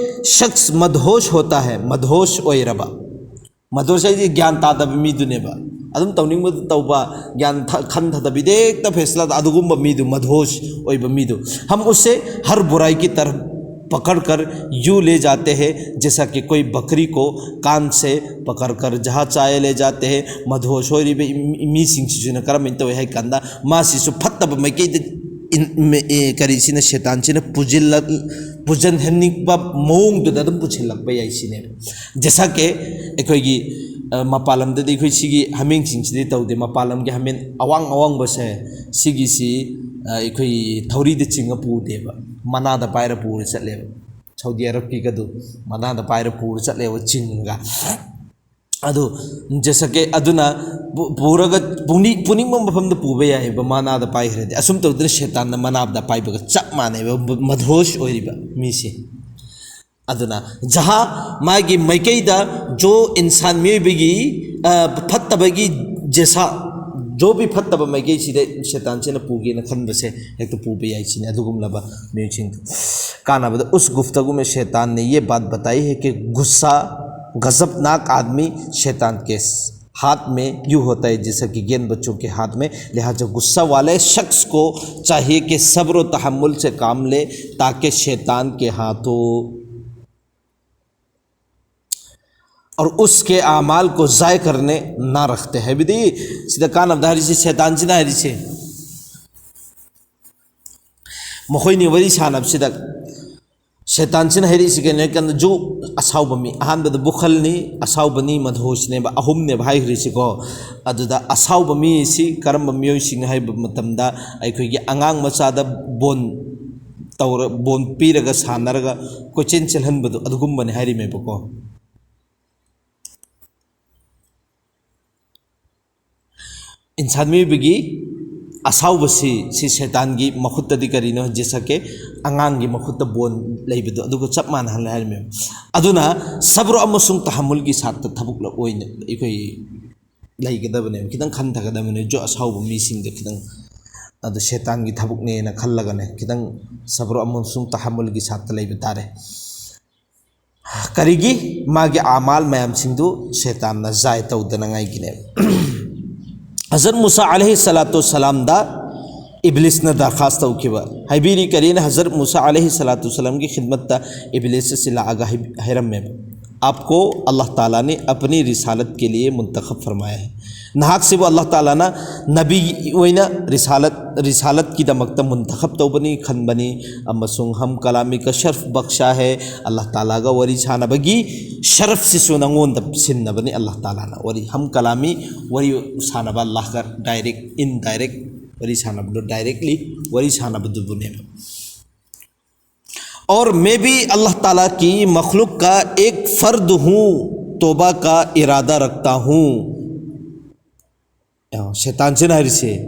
शख्स मदहोश होता है, ꯃꯗꯍꯣꯁ ꯑꯣꯏꯔꯕ, ꯃꯗꯍꯣꯁ ꯍꯥꯏꯁꯦ ꯒ꯭ꯌꯥꯟ ꯇꯥꯗꯕ ꯃꯤꯗꯨꯅꯦꯕ꯫ ꯑꯗꯨꯝ ꯇꯧꯅꯤꯡꯕꯗ ꯇꯧꯕ, ꯒ꯭ꯌꯥꯟ ꯊ-, ꯈꯟꯊꯗꯕꯤꯗ ꯍꯦꯛꯇ ꯐꯦꯁꯂꯥ, ꯑꯗꯨꯒꯨꯝꯕ ꯃꯤꯗꯨ, ꯃꯗꯍꯣꯁ ꯑꯣꯏꯕ ꯃꯤꯗꯨ꯫ हम उसे हर बुराई की तरफ पकड़ कर यूं ले जाते हैं, जैसा कि कोई बकरी को कान से पकड़ कर जहाँ चाहे ले जाते हैं꯫ ꯃꯗꯍꯣꯁ ꯑꯣꯏꯔꯤꯕ ꯃꯤ-, ꯃꯤꯁꯤꯡꯁꯤꯁꯨꯅ ꯀꯔꯝꯍꯥꯏꯅ ꯇꯧꯏ ꯍꯥꯏ ꯀꯥꯟꯗ, ꯃꯥꯁꯤꯁꯨ ꯐꯠꯇꯕ ꯃꯥꯏꯀꯩꯗ ꯏꯟ-, ꯃꯦ-, ꯑꯦ, ꯀꯔꯤꯁꯤꯅ, ꯁꯦꯇꯥꯟꯁꯤꯅ ꯄꯨꯁꯤꯜꯂꯛ-, ꯄꯨꯁꯤꯟꯍꯟꯅꯤꯡꯕ ꯃꯑꯣꯡꯗꯨꯗ ꯑꯗꯨꯝ ꯄꯨꯁꯤꯜꯂꯛꯄ ꯌꯥꯏ ꯁꯤꯅꯦꯕ꯫ ꯖꯩꯁꯥ ꯀꯦ ꯑꯩꯈꯣꯏꯒꯤ, ꯑ, ꯃꯄꯥꯟ ꯂꯝꯗꯗꯤ ꯑꯩꯈꯣꯏ ꯁꯤꯒꯤ ꯍꯥꯃꯦꯡꯁꯤꯡꯁꯤꯗꯤ ꯇꯧꯗꯦ꯫ ꯃꯄꯥꯟ ꯂꯝꯒꯤ ꯍꯥꯃꯦꯡ ꯑꯋꯥꯡ ꯑꯋꯥꯡꯕꯁꯦ, ꯁꯤꯒꯤꯁꯤ, ꯑ, ꯑꯩꯈꯣꯏ ꯊꯧꯔꯤꯗ ꯆꯤꯡꯉ ꯄꯨꯗꯦꯕ, ꯃꯅꯥꯗ ꯄꯥꯏꯔ ꯄꯨꯔ ꯆꯠꯂꯦꯕ꯫ ꯁꯥꯎꯗꯤ ꯑꯔꯕꯀꯤꯒꯗꯨ ꯃꯅꯥꯗ ꯄꯥꯏꯔ ꯄꯨꯔ ꯆꯠꯂꯦꯕ ꯆꯤꯡꯉꯒ꯫ ꯑꯗꯨ ꯖꯦꯁꯀꯦ ꯑꯗꯨꯅ ꯄꯨ- ꯄꯨꯔꯒ ꯄꯨꯅꯤ- ꯄꯨꯅꯤꯡꯕ ꯃꯐꯝꯗ ꯄꯨꯕ ꯌꯥꯏꯑꯕ, ꯃꯅꯥꯗ ꯄꯥꯏꯈ꯭ꯔꯗꯤ꯫ ꯑꯁꯨꯝ ꯇꯧꯗꯅ ꯁꯦꯇꯥꯟꯅ ꯃꯅꯥꯗ ꯄꯥꯏꯕꯒ ꯆꯞ ꯃꯥꯟꯅꯩꯕ, ꯃ- ꯃꯗꯍꯣꯁ ꯑꯣꯏꯔꯤꯕ ꯃꯤꯁꯦ꯫ ꯑꯗꯨꯅ ꯖꯍꯥ ꯃꯥꯒꯤ ꯃꯥꯏꯀꯩꯗ ꯖꯣ ꯏꯟꯁꯥꯟ ꯃꯤꯑꯣꯏꯕꯒꯤ, ꯑ, ꯐꯠꯇꯕꯒꯤ ꯖꯦꯁꯥ, ꯖꯣ ꯕꯤ ꯐꯠꯇꯕ ꯃꯥꯏꯀꯩꯁꯤꯗ ꯁꯦꯇꯥꯟꯁꯤꯅ ꯄꯨꯒꯦꯅ ꯈꯟꯕꯁꯦ ꯍꯦꯛꯇ ꯄꯨꯕ ꯌꯥꯏ ꯁꯤꯅꯤ꯫ ꯑꯗꯨꯒꯨꯝꯂꯕ ꯃꯤꯑꯣꯏꯁꯤꯡꯗꯣ ꯀꯥꯟꯅꯕꯗ, ꯎꯁ ꯒꯨꯐꯇꯒꯨ ꯃꯦ ꯁꯦꯇꯥꯟ ꯅꯦ ꯌꯦ ꯕꯥꯠ ꯕꯇꯥꯏ ꯍꯦ ꯀꯤ ꯒꯨꯁꯥ ꯒꯖꯕꯅꯥꯛ ꯑꯥꯗꯃꯤ ꯁꯦꯇꯥꯟ ꯀꯦ ꯍꯥꯠ ꯃꯦ ꯌꯨ ꯍꯣꯇꯥ ꯍೈ ꯖꯩꯁꯥ ꯀꯤ ꯒꯦꯟ ꯕꯆꯣ ꯀꯦ ꯍꯥꯠ ꯃꯦ, ꯂꯤꯍꯥꯖꯥ ꯒꯨꯁꯥ ꯋꯥꯂꯦ ꯁಖ್ꯁ ꯀꯣ ꯆꯥꯍꯤꯌꯦ ꯀꯤ ꯁꯕ꯭ꯔꯣ ꯇꯍಮ್ಮꯨꯜ ꯁꯦ ꯀꯥꯝ ꯂꯦ ꯇꯥꯀꯤ ꯁꯦꯇꯥꯟ ꯀꯦ ꯍꯥꯊꯣ ꯑꯣꯔ ꯎꯁꯀꯦ ꯑꯃꯥꯜ ꯀꯣ ꯖꯥꯌ ꯀꯔꯅꯦ ꯅꯥ ꯔꯈꯇꯦ꯫ ꯍꯥꯏꯕꯗꯤ ꯁꯤꯗ ꯀꯥꯟꯅꯕꯗ ꯍꯥꯏꯔꯤꯁꯦ, ꯁꯦꯇꯥꯟꯁꯤꯅ ꯍꯥꯏꯔꯤꯁꯦ, ꯃꯈꯣꯏꯅꯤ ꯋꯥꯔꯤ ꯁꯥꯟꯅꯕꯁꯤꯗ ꯁꯦꯇꯥꯟꯁꯤꯅ ꯍꯥꯏꯔꯛꯏꯁꯤ ꯀꯩꯅꯣ ꯍꯥꯏ ꯀꯥꯟꯗ, ꯖꯨ ꯑꯁꯥꯎꯕ ꯃꯤ, ꯑꯍꯥꯟꯕꯗ ꯕꯨꯈꯜꯅꯤ, ꯑꯁꯥꯎꯕꯅꯤ, ꯃꯗꯍꯣꯁꯅꯦꯕ, ꯑꯍꯨꯝꯅꯦꯕ ꯍꯥꯏꯈ꯭ꯔꯤꯁꯤꯀꯣ꯫ ꯑꯗꯨꯗ ꯑꯁꯥꯎꯕ ꯃꯤ ꯑꯁꯤ ꯀꯔꯝꯕ ꯃꯤꯑꯣꯏꯁꯤꯡꯅꯣ ꯍꯥꯏꯕ ꯃꯇꯝꯗ, ꯑꯩꯈꯣꯏꯒꯤ ꯑꯉꯥꯡ ꯃꯆꯥꯗ ꯕꯣꯟ ꯇꯧꯔ, ꯕꯣꯟ ꯄꯤꯔꯒ ꯁꯥꯟꯅꯔꯒ ꯀꯣꯏꯆꯦꯟ ꯆꯦꯜꯍꯟꯕꯗꯣ, ꯑꯗꯨꯒꯨꯝꯕꯅꯦ ꯍꯥꯏꯔꯤꯃꯦꯕꯀꯣ꯫ ꯏꯟꯁꯥꯟ ꯃꯤꯑꯣꯏꯕꯒꯤ ꯑꯁꯥꯎꯕꯁꯤ, ꯁꯤ ꯁꯦꯇꯥꯟꯒꯤ ꯃꯈꯨꯠꯇꯗꯤ ꯀꯔꯤꯅꯣ ꯖꯦꯁꯛꯀꯦ ꯑꯉꯥꯡꯒꯤ ꯃꯈꯨꯠꯇ ꯕꯣꯟ ꯂꯩꯕꯗꯣ, ꯑꯗꯨꯒ ꯆꯞ ꯃꯥꯟꯅꯍꯜꯂꯦ ꯍꯥꯏꯔꯝꯃꯦꯕ꯫ ꯑꯗꯨꯅ ꯁꯕ꯭ꯔ ꯑꯃꯁꯨꯡ ꯇꯍꯥꯃꯨꯜꯒꯤ ꯁꯥꯠꯇ ꯊꯕꯛ ꯑꯣꯏꯅ ꯑꯩꯈꯣꯏ ꯂꯩꯒꯗꯕꯅꯦꯕ, ꯈꯤꯇꯪ ꯈꯟꯊꯒꯗꯕꯅꯦ꯫ ꯖꯣ ꯑꯁꯥꯎꯕ ꯃꯤꯁꯤꯡꯗ ꯈꯤꯇꯪ, ꯑꯗꯨ ꯁꯦꯇꯥꯟꯒꯤ ꯊꯕꯛꯅꯦꯅ ꯈꯜꯂꯒꯅꯦ, ꯈꯤꯇꯪ ꯁꯕ꯭ꯔ ꯑꯃꯁꯨꯡ ꯇꯍꯥꯃꯨꯜꯒꯤ ꯁꯥꯠꯇ ꯂꯩꯕ ꯇꯥꯔꯦ꯫ ꯀꯔꯤꯒꯤ? ꯃꯥꯒꯤ ꯑꯃꯥꯜ ꯃꯌꯥꯝꯁꯤꯡꯗꯨ ꯁꯦꯇꯥꯟꯅ ꯖꯥꯏ ꯇꯧꯗꯅꯉꯥꯏꯒꯤꯅꯦꯕ꯫ ꯍꯖꯔꯠ ꯃꯨꯁꯥ ꯑꯂꯩꯍꯤ ꯁꯂꯥꯇꯨ ꯁꯂꯥꯝꯗ ꯏꯕ꯭ꯂꯤꯁꯅ ꯗꯔꯈꯥꯁ ꯇꯧꯈꯤꯕ꯫ ꯍꯥꯏꯕꯤꯔꯤ ꯀꯔꯤꯅ? ꯍꯖꯔꯠ ꯃꯨꯁꯥ ꯑꯂꯩꯍꯤ ꯁꯂꯥꯇꯨ ꯁꯂꯥꯝꯒꯤ ꯈꯤꯗꯃꯠꯇ ꯏꯕ꯭ꯂꯤꯁ ꯑꯁꯤ ꯂꯥꯛꯑꯒ ꯍꯥꯏ-, ꯍꯥꯏꯔꯝꯃꯦꯕ, "ꯑꯥꯞꯀꯣ ꯑꯜꯂꯥꯍ ꯇꯥꯂꯥ ꯅꯦ ꯑꯄꯅꯤ ꯔꯤꯁꯥꯂꯠ ꯀꯦ ꯂꯤꯌꯦ ꯃꯨꯟꯇꯈꯕ ꯐꯔꯃꯥꯌꯥ ꯍꯥꯏ"꯫ ꯅꯍꯥꯛꯁꯤꯕꯨ ꯑꯜꯂꯥꯍ ꯇꯥꯂꯥꯅ ꯅꯕꯤ ꯑꯣꯏꯅ ꯔꯤꯁꯥꯂꯠ, ꯔꯤꯁꯥꯂꯠꯀꯤꯗꯃꯛꯇ ꯃꯨꯟꯇꯈꯕ ꯇꯧꯕꯅꯤ, ꯈꯟꯕꯅꯤ, ꯑꯃꯁꯨꯡ ꯍꯝ ꯀꯂꯥꯃꯤ ꯀ ꯁꯔꯐ ꯕꯛꯁꯥ ꯍꯦ, ꯑꯜꯂꯥꯍ ꯇꯥꯂꯥꯒ ꯋꯥꯔꯤ ꯁꯥꯟꯅꯕꯒꯤ ꯁꯔꯐꯁꯤꯁꯨ ꯅꯉꯣꯟꯗ ꯁꯤꯟꯅꯕꯅꯤ ꯑꯜꯂꯥꯍ ꯇꯥꯂꯥꯅ꯫ ꯋꯥꯔꯤ, ꯍꯝ ꯀꯂꯥꯃꯤ, ꯋꯥꯔꯤ ꯁꯥꯟꯅꯕ ꯑꯜꯂꯥꯍꯒ ꯗꯥꯏꯔꯦꯛ, ꯏꯟꯗꯥꯏꯔꯦꯛ ꯋꯥꯔꯤ ꯁꯥꯟꯅꯕꯗꯣ, ꯗꯥꯏꯔꯦꯛꯂꯤ ꯋꯥꯔꯤ ꯁꯥꯟꯅꯕꯗꯨꯕꯨꯅꯦꯕ꯫ और मैं भी अल्लाह ताला की मखलूक का एक फ़र्द हूँ, तौबा का इरादा रखता हूँ꯫ ꯁꯩꯇꯥꯟꯁꯤꯅ ꯍꯥꯏꯔꯤꯁꯦ,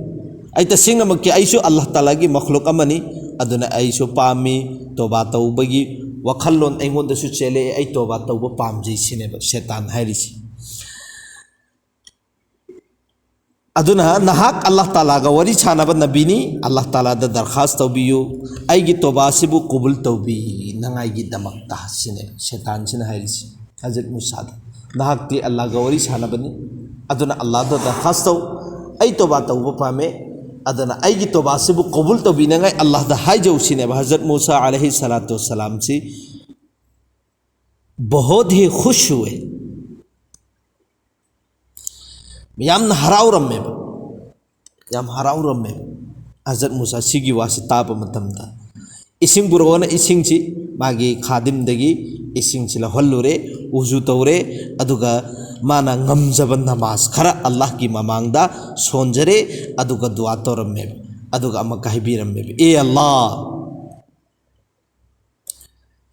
ꯑꯩ ꯇꯁꯦꯡꯅꯃꯛꯀꯤ ꯑꯩꯁꯨ ꯑꯜꯂꯥꯍ ꯇꯥꯂꯥꯒꯤ ꯃꯈꯂꯨꯛ ꯑꯃꯅꯤ, ꯑꯗꯨꯅ ꯑꯩꯁꯨ ꯄꯥꯝꯃꯤ, ꯇꯣꯕꯥ ꯇꯧꯕꯒꯤ ꯋꯥꯈꯜꯂꯣꯟ ꯑꯩꯉꯣꯟꯗꯁꯨ ꯆꯦꯜꯂꯛꯑꯦ, ꯑꯩ ꯇꯣꯕꯥ ꯇꯧꯕ ꯄꯥꯝꯖꯩ ꯁꯤꯅꯦꯕ ꯁꯩꯇꯥꯟ ꯍꯥꯏꯔꯤꯁꯦ꯫ ꯑꯗꯨꯅ ꯅꯍꯥꯛ ꯑꯜꯂꯥꯍ ꯇꯥꯂꯥꯒ ꯋꯥꯔꯤ ꯁꯥꯟꯅꯕ ꯅꯕꯤꯅꯤ, ꯑꯜꯂꯥꯍ ꯇꯥꯂꯥꯗ ꯗꯔꯈꯥꯁ ꯇꯧꯕꯤꯌꯨ, ꯑꯩꯒꯤ ꯇꯣꯕꯥꯁꯤꯕꯨ ꯀꯕꯨꯜ ꯇꯧꯕꯤꯅꯉꯥꯏꯒꯤꯗꯃꯛꯇ ꯁꯤꯅꯦꯕ ꯁꯩꯇꯥꯟꯁꯤꯅ ꯍꯥꯏꯔꯤꯁꯦ꯫ ꯍꯖꯔꯠ ꯃꯨꯁꯥꯗ, ꯅꯍꯥꯛꯇꯤ ꯑꯜꯂꯥꯍꯒ ꯋꯥꯔꯤ ꯁꯥꯟꯅꯕꯅꯤ, ꯑꯗꯨꯅ ꯑꯜꯂꯥꯍꯗ ꯗꯔꯈꯥꯁ ꯇꯧ, ꯑꯩ ꯇꯣꯕꯥ ꯇꯧꯕ ꯄꯥꯝꯃꯦ, ꯑꯗꯨꯅ ꯑꯩꯒꯤ ꯇꯣꯕꯥꯁꯤꯕꯨ ꯀꯕꯨꯜ ꯇꯧꯕꯤꯅꯉꯥꯏ ꯑꯜꯂꯥꯍꯗ ꯍꯥꯏꯖꯧ ꯁꯤꯅꯦꯕ ꯍꯖꯔꯠ ꯃꯨꯁꯥ ꯑꯂꯩꯍꯤ ꯁꯂꯥꯇꯨ ꯋꯁꯁꯂꯥꯝꯁꯤ꯫ बहुत ही खुश हुए, ꯌꯥꯝꯅ ꯍꯔꯥꯎꯔꯝꯃꯦꯕ, ꯌꯥꯝ ꯍꯔꯥꯎꯔꯝꯃꯦꯕ꯫ ꯍꯖꯔꯠ ꯃꯨꯁꯥ ꯁꯤꯒꯤ ꯋꯥꯁꯤ ꯇꯥꯕ ꯃꯇꯝꯗ, ꯏꯁꯤꯡ ꯄꯨꯔꯛꯑꯣꯅ ꯏꯁꯤꯡꯁꯤ ꯃꯥꯒꯤ ꯈꯥꯗꯤꯝꯗꯒꯤ ꯏꯁꯤꯡꯁꯤ ꯂꯧꯍꯜꯂꯨꯔꯦ, ꯎꯖꯨ ꯇꯧꯔꯦ, ꯑꯗꯨꯒ ꯃꯥꯅ ꯉꯝꯖꯕ ꯅꯃꯥꯖ ꯈꯔ ꯑꯜꯂꯥꯍꯒꯤ ꯃꯃꯥꯡꯗ ꯁꯣꯟꯖꯔꯦ, ꯑꯗꯨꯒ ꯗꯨꯋꯥ ꯇꯧꯔꯝꯃꯦꯕ꯫ ꯑꯗꯨꯒ ꯑꯃꯨꯛꯀ ꯍꯥꯏꯕꯤꯔꯝꯃꯦꯕ, ꯑꯦ ꯑꯜꯂꯥꯍ,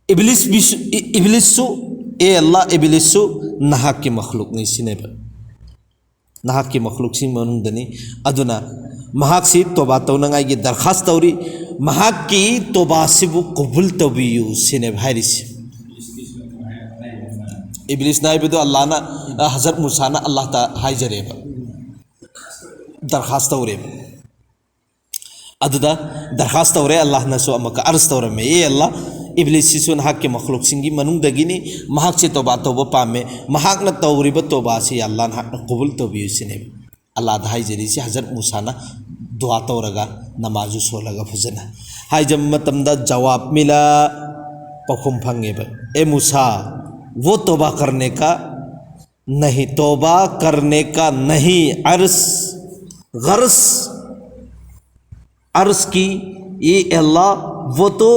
ꯏꯕꯂꯤꯁ ꯕꯤꯁꯨ-, ꯏ-, ꯏꯕꯂꯤꯁꯁꯨ, ꯑꯦ ꯑꯜꯂꯥꯍ, ꯏꯕꯂꯤꯁꯁꯨ ꯅꯍꯥꯛꯀꯤ ꯃꯈꯂꯨꯛꯅꯤ ꯁꯤꯅꯦꯕ꯫ ꯅꯍꯥꯛꯀꯤ ꯃꯈꯂꯨꯛꯁꯤꯡ ꯃꯅꯨꯡꯗꯅꯤ꯫ ꯑꯗꯨꯅ ꯃꯍꯥꯛꯁꯤ ꯇꯣꯕꯥ ꯇꯧꯅꯉꯥꯏꯒꯤ ꯗꯔꯈꯥꯁ ꯇꯧꯔꯤ꯫ ꯃꯍꯥꯛꯀꯤ ꯇꯣꯕꯥꯁꯤꯕꯨ ꯀꯕꯨꯜ ꯇꯧꯕꯤꯌꯨ ꯁꯤꯅꯦꯕ ꯍꯥꯏꯔꯤꯁꯤ꯫ ꯏꯕꯂꯤꯁꯅ ꯍꯥꯏꯕꯗꯣ ꯑꯜꯂꯥꯍꯅ, ꯑ, ꯍꯖꯔꯠ ꯃꯨꯁꯥꯅ ꯑꯜꯂꯥꯍꯇ ꯍꯥꯏꯖꯔꯦꯕ, ꯗꯔꯈꯥꯁ ꯇꯧꯔꯦꯕ꯫ ꯑꯗꯨꯗ ꯗꯔꯈꯥꯁ ꯇꯧꯔꯦ, ꯑꯜꯂꯥꯍꯅꯁꯨ ꯑꯃꯨꯛꯀ ꯑꯔꯖ ꯇꯧꯔꯝꯃꯦ, ꯑꯦ ꯑꯜꯂꯥꯍ, ꯏꯕꯂꯤꯁꯁꯤꯁꯨ ꯅꯍꯥꯛꯀꯤ ꯃꯈꯂꯨꯛꯁꯤꯡꯒꯤ ꯃꯅꯨꯡꯗꯒꯤꯅꯤ, ꯃꯍꯥꯛꯁꯦ ꯇꯣꯕꯥ ꯇꯧꯕ ꯄꯥꯝꯃꯦ, ꯃꯍꯥꯛꯅ ꯇꯧꯔꯤꯕ ꯇꯣꯕꯥꯁꯤ ꯑꯜꯂꯥꯍ ꯅꯍꯥꯛꯅ ꯀꯕꯨꯜ ꯇꯧꯕꯤꯌꯨ ꯁꯤꯅꯦꯕ꯫ ꯑꯜꯂꯥꯍꯗ ꯍꯥꯏꯖꯔꯤꯁꯤ ꯍꯖꯔꯠ ꯃꯨꯁꯥꯅ ꯗꯨꯋꯥ ꯇꯧꯔꯒ ꯅꯃꯥꯖꯁꯨ ꯁꯣꯜꯂꯒ ꯐꯖꯅ ꯍꯥꯏꯖꯕ ꯃꯇꯝꯗ ꯖꯋꯥꯕ ꯃꯤꯂꯥ, ꯄꯥꯎꯈꯨꯝ ꯐꯪꯉꯦꯕ, ꯑꯦ ꯃꯨꯁꯥ, ꯋꯣ ꯇꯣꯕꯥ ꯀꯔꯅꯦ ꯀꯥ नहीं, तौबा करने का नहीं अर्ज, गर्ज अर्ज की, ये अल्लाह, वो तो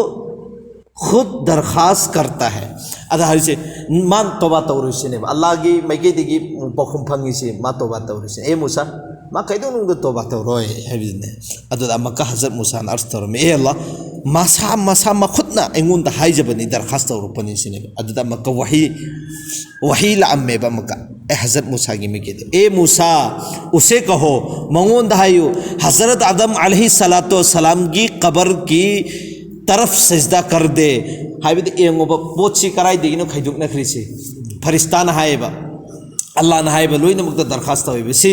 खुद दरखास्त करता है꯫ ꯑꯗ ꯍꯥꯏꯔꯤꯁꯦ, ꯃꯥ ꯇꯣꯕꯥ ꯇꯧꯔꯣꯏꯁꯤꯅꯦꯕ꯫ ꯑꯜꯂꯥꯍꯒꯤ ꯃꯥꯏꯀꯩꯗꯒꯤ ꯄꯥꯎꯈꯨꯝ ꯐꯪꯉꯤꯁꯤ, ꯃꯥ ꯇꯣꯕꯥ ꯇꯧꯔꯣꯏꯁꯤꯅꯦ꯫ ꯑꯦ ꯃꯨꯁꯥ, ꯃꯥ ꯀꯩꯗꯧꯅꯨꯡꯗ ꯇꯣꯕꯥ ꯇꯧꯔꯣꯏ ꯍꯥꯏꯕꯗꯨꯅꯦ꯫ ꯑꯗꯨꯗ ꯑꯃꯨꯛꯀ ꯍꯖꯔꯠ ꯃꯨꯁꯥꯅ ꯑꯔꯖ ꯇꯧꯔꯝꯃꯤ, ꯑꯦ ꯑꯜꯂꯥꯍ, ꯃꯁꯥ ꯃꯁꯥ ꯃꯈꯨꯠꯅ ꯑꯩꯉꯣꯟꯗ ꯍꯥꯏꯖꯕꯅꯤ, ꯗꯔꯈꯥꯁ ꯇꯧꯔꯛꯄꯅꯤ ꯁꯤꯅꯦꯕ꯫ ꯑꯗꯨꯗ ꯑꯃꯨꯛꯀ ꯋꯥꯍꯤ ꯋꯥꯍꯤ ꯂꯥꯛꯑꯝꯃꯦꯕ ꯑꯃꯨꯛꯀ꯫ ꯑꯦ ꯍꯖꯔꯠ ꯃꯨꯁꯥꯒꯤ ꯃꯥꯏꯀꯩꯗ, "ꯑꯦ ꯃꯨꯁꯥ, ꯎꯁꯦ ꯀꯍꯣ, ꯃꯉꯣꯟꯗ ꯍꯥꯏꯌꯨ, ꯍꯖꯔꯠ ꯑꯗꯝ ꯑꯂꯩꯍꯤ ꯁꯂꯥꯇꯨ ꯁꯂꯥꯝꯒꯤ ꯀꯕꯔꯒꯤ ꯇꯔꯐ ꯁꯖꯗꯥ ꯀꯔ ꯗꯦ", ꯍꯥꯏꯕꯗꯤ ꯌꯦꯡꯉꯣꯕ, ꯄꯣꯠꯁꯤ ꯀꯔꯥꯏꯗꯒꯤꯅꯣ ꯈꯥꯏꯗꯣꯛꯅꯈ꯭ꯔꯤꯁꯤ꯫ ꯐꯔꯤꯁꯇꯥꯅ ꯍꯥꯏꯌꯦꯕ, ꯑꯜꯂꯥꯍꯅ ꯍꯥꯏꯕ ꯂꯣꯏꯅꯃꯛꯇ ꯗꯔꯈꯥꯁ ꯇꯧꯋꯦꯕ, "ꯁꯤ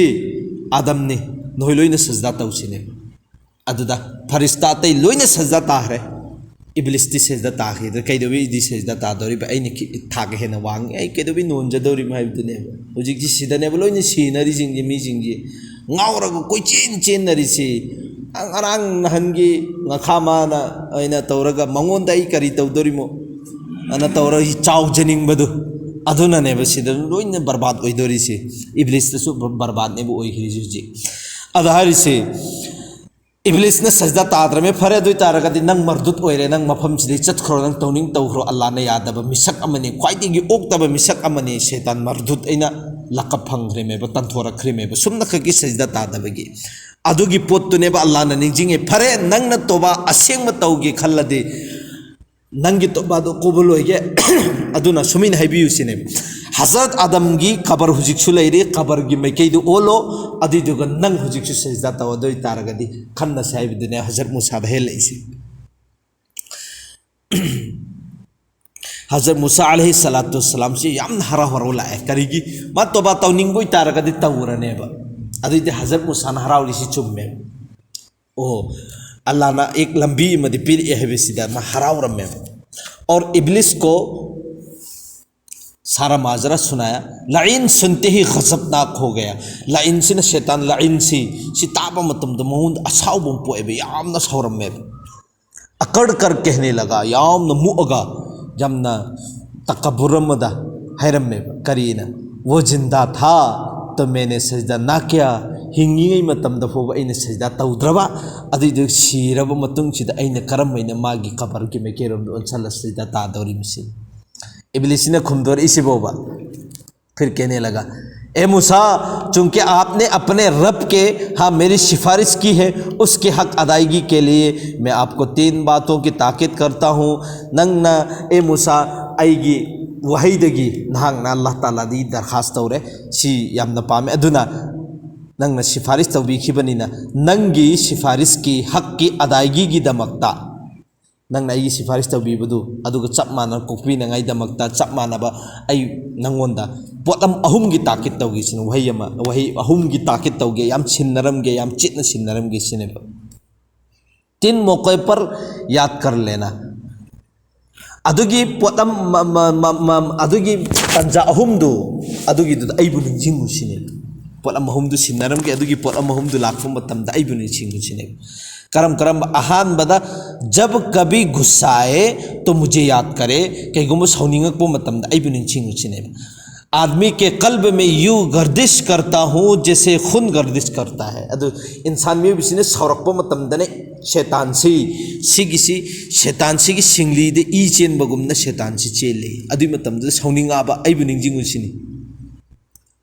ꯑꯗꯝꯅꯤ, ꯅꯈꯣꯏ ꯂꯣꯏꯅ ꯁꯖꯗꯥ ꯇꯧꯁꯤꯅꯦ"꯫ ꯑꯗꯨꯗ ꯐꯔꯤꯁꯇꯥ ꯑꯇꯩ ꯂꯣꯏꯅ ꯁꯖꯗꯥ ꯇꯥꯈ꯭ꯔꯦ, ꯏꯕ꯭ꯂꯤꯁꯇꯤ ꯁꯖꯗꯥ ꯇꯥꯈꯤꯗ꯭ꯔꯦ꯫ "ꯀꯩꯗꯧꯕꯩ ꯑꯩꯗꯤ ꯁꯖꯗꯥ ꯇꯥꯗꯧꯔꯤꯕ? ꯑꯩꯅ ꯈꯤ-, ꯊꯥꯛ ꯍꯦꯟꯅ ꯋꯥꯡꯉꯤ, ꯑꯩ ꯀꯩꯗꯧꯕꯩ ꯅꯣꯟꯖꯗꯧꯔꯤꯕ?" ꯍꯥꯏꯕꯗꯨꯅꯦꯕ꯫ ꯍꯧꯖꯤꯛꯇꯤ ꯁꯤꯗꯅꯦꯕ ꯂꯣꯏꯅ ꯁꯤꯅꯔꯤꯁꯤꯡꯁꯦ, ꯃꯤꯁꯤꯡꯁꯦ꯫ ꯉꯥꯎꯔꯒ ꯀꯣꯏꯆꯦꯟ ꯆꯦꯟꯅꯔꯤꯁꯤ꯫ ꯉꯔꯥꯡ ꯅꯍꯥꯟꯒꯤ ꯉꯥꯈꯥꯃꯥꯅ ꯑꯩꯅ ꯇꯧꯔꯒ ꯃꯉꯣꯟꯗ ꯑꯩ ꯀꯔꯤ ꯇꯧꯗꯣꯔꯤꯃꯣ ꯑꯅ ꯇꯧꯔꯒ ꯆꯥꯎꯖꯅꯤꯡꯕꯗꯨ, ꯑꯗꯨꯅꯅꯦꯕ ꯁꯤꯗ ꯂꯣꯏꯅ ꯕꯔꯕꯥꯗ ꯑꯣꯏꯗꯣꯔꯤꯁꯤ꯫ ꯏꯕ꯭ꯂꯤꯁꯇꯁꯨ ꯕꯔꯕꯥꯗꯅꯦꯕ ꯑꯣꯏꯈ꯭ꯔꯤꯁꯤ ꯍꯧꯖꯤꯛ꯫ ꯑꯗ ꯍꯥꯏꯔꯤꯁꯤ, ꯏꯕ꯭ꯂꯤꯁꯅ ꯁꯖꯗꯥ ꯇꯥꯗ꯭ꯔꯃꯦ, ꯐꯔꯦ, ꯑꯗꯨ ꯑꯣꯏ ꯇꯥꯔꯒꯗꯤ ꯅꯪ ꯃꯔꯗꯨꯠ ꯑꯣꯏꯔꯦ, ꯅꯪ ꯃꯐꯝꯁꯤꯗꯩ ꯆꯠꯈ꯭ꯔꯣ, ꯅꯪ ꯇꯧꯅꯤꯡ ꯇꯧꯈ꯭ꯔꯣ, ꯑꯜꯂꯥꯍꯅ ꯌꯥꯗꯕ ꯃꯤꯁꯛ ꯑꯃꯅꯤ, ꯈ꯭ꯋꯥꯏꯗꯒꯤ ꯑꯣꯛꯇꯕ ꯃꯤꯁꯛ ꯑꯃꯅꯤ, ꯁꯩꯇꯥꯟ ꯃꯔꯗꯨꯠ ꯑꯩꯅ ꯂꯀꯞ ꯐꯪꯈ꯭ꯔꯦꯃꯦꯕ, ꯇꯟꯊꯣꯔꯛꯈ꯭ꯔꯦꯃꯦꯕ, ꯁꯨꯝꯅꯈꯛꯀꯤ ꯁꯖꯗꯥ ꯇꯥꯗꯕꯒꯤ꯫ ꯑꯗꯨꯒꯤ ꯄꯣꯠꯇꯨꯅꯦꯕ ꯑꯜꯂꯥꯍꯅ ꯅꯤꯡꯁꯤꯡꯉꯦ, "ꯐꯔꯦ, ꯅꯪꯅ ꯇꯣꯕꯥ ꯑꯁꯦꯡꯕ ꯇꯧꯒꯦ ꯈꯜꯂꯗꯤ ꯅꯪꯒꯤ ꯇꯣꯕꯥꯗꯣ ꯀꯣꯕꯨꯜ ꯑꯣꯏꯒꯦ, ꯑꯗꯨꯅ ꯁꯨꯃꯥꯏꯅ ꯍꯥꯏꯕꯤꯌꯨ" ꯁꯤꯅꯦꯕ꯫ "ꯍꯖꯔꯠ ꯑꯗꯝꯒꯤ ꯀꯕꯔ ꯍꯧꯖꯤꯛꯁꯨ ꯂꯩꯔꯤ, ꯀꯕꯔꯒꯤ ꯃꯥꯏꯀꯩꯗꯨ ꯑꯣꯜꯂꯣ, ꯑꯗꯨꯏꯗꯨꯒ ꯅꯪ ꯍꯧꯖꯤꯛꯁꯨ ꯁꯖꯗꯥ ꯇꯧ, ꯑꯗꯨ ꯑꯣꯏ ꯇꯥꯔꯒꯗꯤ ꯈꯟꯅꯁꯦ" ꯍꯥꯏꯕꯗꯨꯅꯦ ꯍꯖꯔꯠ ꯃꯨꯁꯥꯗ ꯍꯦꯜꯂꯛꯏꯁꯦ꯫ ꯍꯖꯔꯠ ꯃꯨꯁꯥ ꯑꯂꯩꯍꯤ ꯁꯂꯥꯇꯨ ꯋꯁꯁꯂꯥꯝꯁꯤ ꯌꯥꯝꯅ ꯍꯔꯥꯎ ꯍꯔꯥꯎ ꯂꯥꯛꯑꯦ꯫ ꯀꯔꯤꯒꯤ? ꯃꯥ ꯇꯣꯕꯥ ꯇꯧꯅꯤꯡꯕ ꯑꯣꯏꯇꯥꯔꯒꯗꯤ ꯇꯧꯔꯅꯦꯕ꯫ ꯑꯗꯨꯏꯗꯤ ꯍꯖꯔꯠ ꯃꯨꯁꯥꯅ ꯍꯔꯥꯎꯔꯤꯁꯤ ꯆꯨꯝꯃꯦꯕ꯫ ꯑꯣ, ꯑꯜꯂꯥꯍꯅ ꯑꯦꯛ ꯂꯝꯕꯤ ꯑꯃꯗꯤ ꯄꯤꯔꯛꯑꯦ ꯍꯥꯏꯕꯁꯤꯗ ꯃꯥ ꯍꯔꯥꯎꯔꯝꯃꯦꯕ꯫ "ꯑꯣꯔ ꯏꯕ꯭ꯂꯤꯁ ꯀꯣ ꯁꯥꯔꯥ ꯃꯥꯖꯔꯥ ꯁꯨꯅꯥꯌꯥ, ꯂꯥꯏꯟ ꯁꯨꯟꯇꯦ ꯍꯤ ꯒꯖꯕꯅꯥꯛ ꯍꯣ ꯒꯌꯥ"꯫ ꯂꯥꯏꯟꯁꯤꯅ ꯁꯦꯇꯥꯟ ꯂꯥꯏꯟꯁꯤ, ꯁꯤ ꯇꯥꯕ ꯃꯇꯝꯗ ꯃꯉꯣꯟꯗ ꯑꯁꯥꯎꯕ ꯑꯃ ꯄꯣꯛꯑꯦꯕ, ꯌꯥꯝꯅ ꯁꯥꯎꯔꯝꯃꯦꯕ꯫ ꯑꯀꯔ ꯀꯔ ꯀꯍꯅꯦ ꯂꯒꯥ, ꯌꯥꯝꯅ ꯃꯨꯛꯑꯒ, ꯌꯥꯝꯅ ꯇꯀꯕꯨꯔ ꯑꯃꯗ ꯍꯥꯏꯔꯝꯃꯦꯕ꯫ ꯀꯔꯤꯅ? "ꯋꯣ ꯖꯤꯟꯗꯥ ꯊꯥ ꯇꯣ ꯃꯦꯅꯦ ꯁꯖꯗꯥ ꯅꯥ ꯀꯤꯌꯥ"꯫ ꯍꯤꯡꯉꯤꯉꯩ ꯃꯇꯝꯗ ꯐꯥꯎꯕ ꯑꯩꯅ ꯁꯖꯗꯥ ꯇꯧꯗ꯭ꯔꯕ, ꯑꯗꯨꯏꯗꯨ ꯁꯤꯔꯕ ꯃꯇꯨꯡꯁꯤꯗ ꯑꯩꯅ ꯀꯔꯝ ꯍꯥꯏꯅ ꯃꯥꯒꯤ ꯀꯕꯔꯒꯤ ꯃꯥꯏꯀꯩꯔꯣꯝꯗ ꯑꯣꯟꯁꯜꯂ ꯁꯖꯗꯥ ꯇꯥꯗꯧꯔꯤꯕꯁꯤ? ꯏꯕ꯭ꯂꯤꯁꯁꯤꯅ ꯈꯨꯝꯗꯣꯔꯛꯏꯁꯤꯕꯣꯕ꯫ ꯐꯤꯔ ꯀꯦꯅꯦ ꯂꯒꯥ, ए मूसा, चूंकि आपने अपने रब के हाँ मेरी सिफारिश की है, उसके हक अदायगी के लिए मैं आपको तीन बातों की ताकीद करता हूँ। ꯅꯪꯅ, ꯑꯦ ꯃꯨꯁꯥ, ꯑꯩꯒꯤ ꯋꯥꯍꯩꯗꯒꯤ ꯅꯍꯥꯛꯅ ꯑꯜꯂꯥꯍ ꯇꯥꯂꯥꯗꯒꯤ ꯗꯔꯈꯥꯁ ꯇꯧꯔꯦ꯫ ꯁꯤ ꯌꯥꯝꯅ ꯄꯥꯝꯃꯦ꯫ ꯑꯗꯨꯅ ꯅꯪꯅ ꯁꯤꯐꯥꯔꯤꯁ ꯇꯧꯕꯤꯈꯤꯕꯅꯤꯅ, ꯅꯪꯒꯤ ꯁꯤꯐꯥꯔꯤꯁꯀꯤ ꯍꯛꯀꯤ ꯑꯗꯥꯏꯒꯤꯒꯤꯗꯃꯛꯇ, ꯅꯪꯅ ꯑꯩꯒꯤ ꯁꯤꯐꯥꯔꯤꯁ ꯇꯧꯕꯤꯕꯗꯨ ꯑꯗꯨꯒ ꯆꯞ ꯃꯥꯟꯅꯅ ꯀꯣꯛꯄꯤꯅꯉꯥꯏꯗꯃꯛꯇ ꯆꯞ ꯃꯥꯟꯅꯕ ꯑꯩ ꯅꯪꯉꯣꯟꯗ ꯄꯣꯠꯂꯝ ꯑꯍꯨꯝꯒꯤ ꯇꯥꯀꯤꯠ ꯇꯧꯒꯦ ꯁꯤꯅ꯫ ꯋꯥꯍꯩ ꯑꯃ, ꯋꯥꯍꯩ ꯑꯍꯨꯝꯒꯤ ꯇꯥꯀꯤꯠ ꯇꯧꯒꯦ, ꯌꯥꯝ ꯁꯤꯟꯅꯔꯝꯒꯦ, ꯌꯥꯝ ꯆꯦꯠꯅ ꯁꯤꯟꯅꯔꯝꯒꯦ ꯁꯤꯅꯦꯕ꯫ ꯇꯤꯟ ꯃꯣꯀꯦ ꯄꯔ ꯌꯥꯗ ꯀꯔ ꯂꯦꯅꯥ꯫ ꯑꯗꯨꯒꯤ ꯄꯣꯠꯂꯝ, ꯃ-, ꯃ-, ꯃ-, ꯃ-, ꯑꯗꯨꯒꯤ ꯇꯟꯖꯥ ꯑꯍꯨꯝꯗꯨ, ꯑꯗꯨꯒꯤꯗꯨꯗ ꯑꯩꯕꯨ ꯅꯤꯡꯁꯤꯡꯉꯨ ꯁꯤꯅꯦꯕ꯫ ꯄꯣꯠꯂꯝ ꯑꯍꯨꯝꯗꯨ ꯁꯤꯟꯅꯔꯝꯒꯦ, ꯑꯗꯨꯒꯤ ꯄꯣꯠꯂꯝ ꯑꯍꯨꯝꯗꯨ ꯂꯥꯛꯄ ꯃꯇꯝꯗ ꯑꯩꯕꯨ ꯅꯤꯡꯁꯤꯡꯉꯨ ꯁꯤꯅꯦꯕ꯫ ꯀꯔꯝ ꯀꯔꯝꯕ? ꯑꯍꯥꯟꯕꯗ, "जब कभी गुस्सा आए तो मुझे याद करे", ꯀꯩꯒꯨꯝꯕ ꯁꯥꯎꯅꯤꯡꯉꯛꯄ ꯃꯇꯝꯗ ꯑꯩꯕꯨ ꯅꯤꯡꯁꯤꯡꯉꯨ ꯁꯤꯅꯦꯕ꯫ "आदमी के कल्ब में यूं गर्दिश करता हूँ जैसे खून गर्दिश करता है", ꯑꯗꯨ ꯏꯟꯁꯥꯟ ꯃꯤꯑꯣꯏꯕꯁꯤꯅ ꯁꯥꯎꯔꯛꯄ ꯃꯇꯝꯗꯅꯦ, ꯁꯦꯇꯥꯟꯁꯤ, ꯁꯤꯒꯤꯁꯤ, ꯁꯦꯇꯥꯟꯁꯤꯒꯤ ꯁꯤꯡꯂꯤꯗ ꯏ ꯆꯦꯟꯕꯒꯨꯝꯅ ꯁꯦꯇꯥꯟꯁꯤ ꯆꯦꯜꯂꯤ꯫ ꯑꯗꯨꯏ ꯃꯇꯝꯗꯨꯗ ꯁꯥꯎꯅꯤꯡꯉꯛꯑꯕ ꯑꯩꯕꯨ ꯅꯤꯡꯁꯤꯡꯉꯨ ꯁꯤꯅꯤ꯫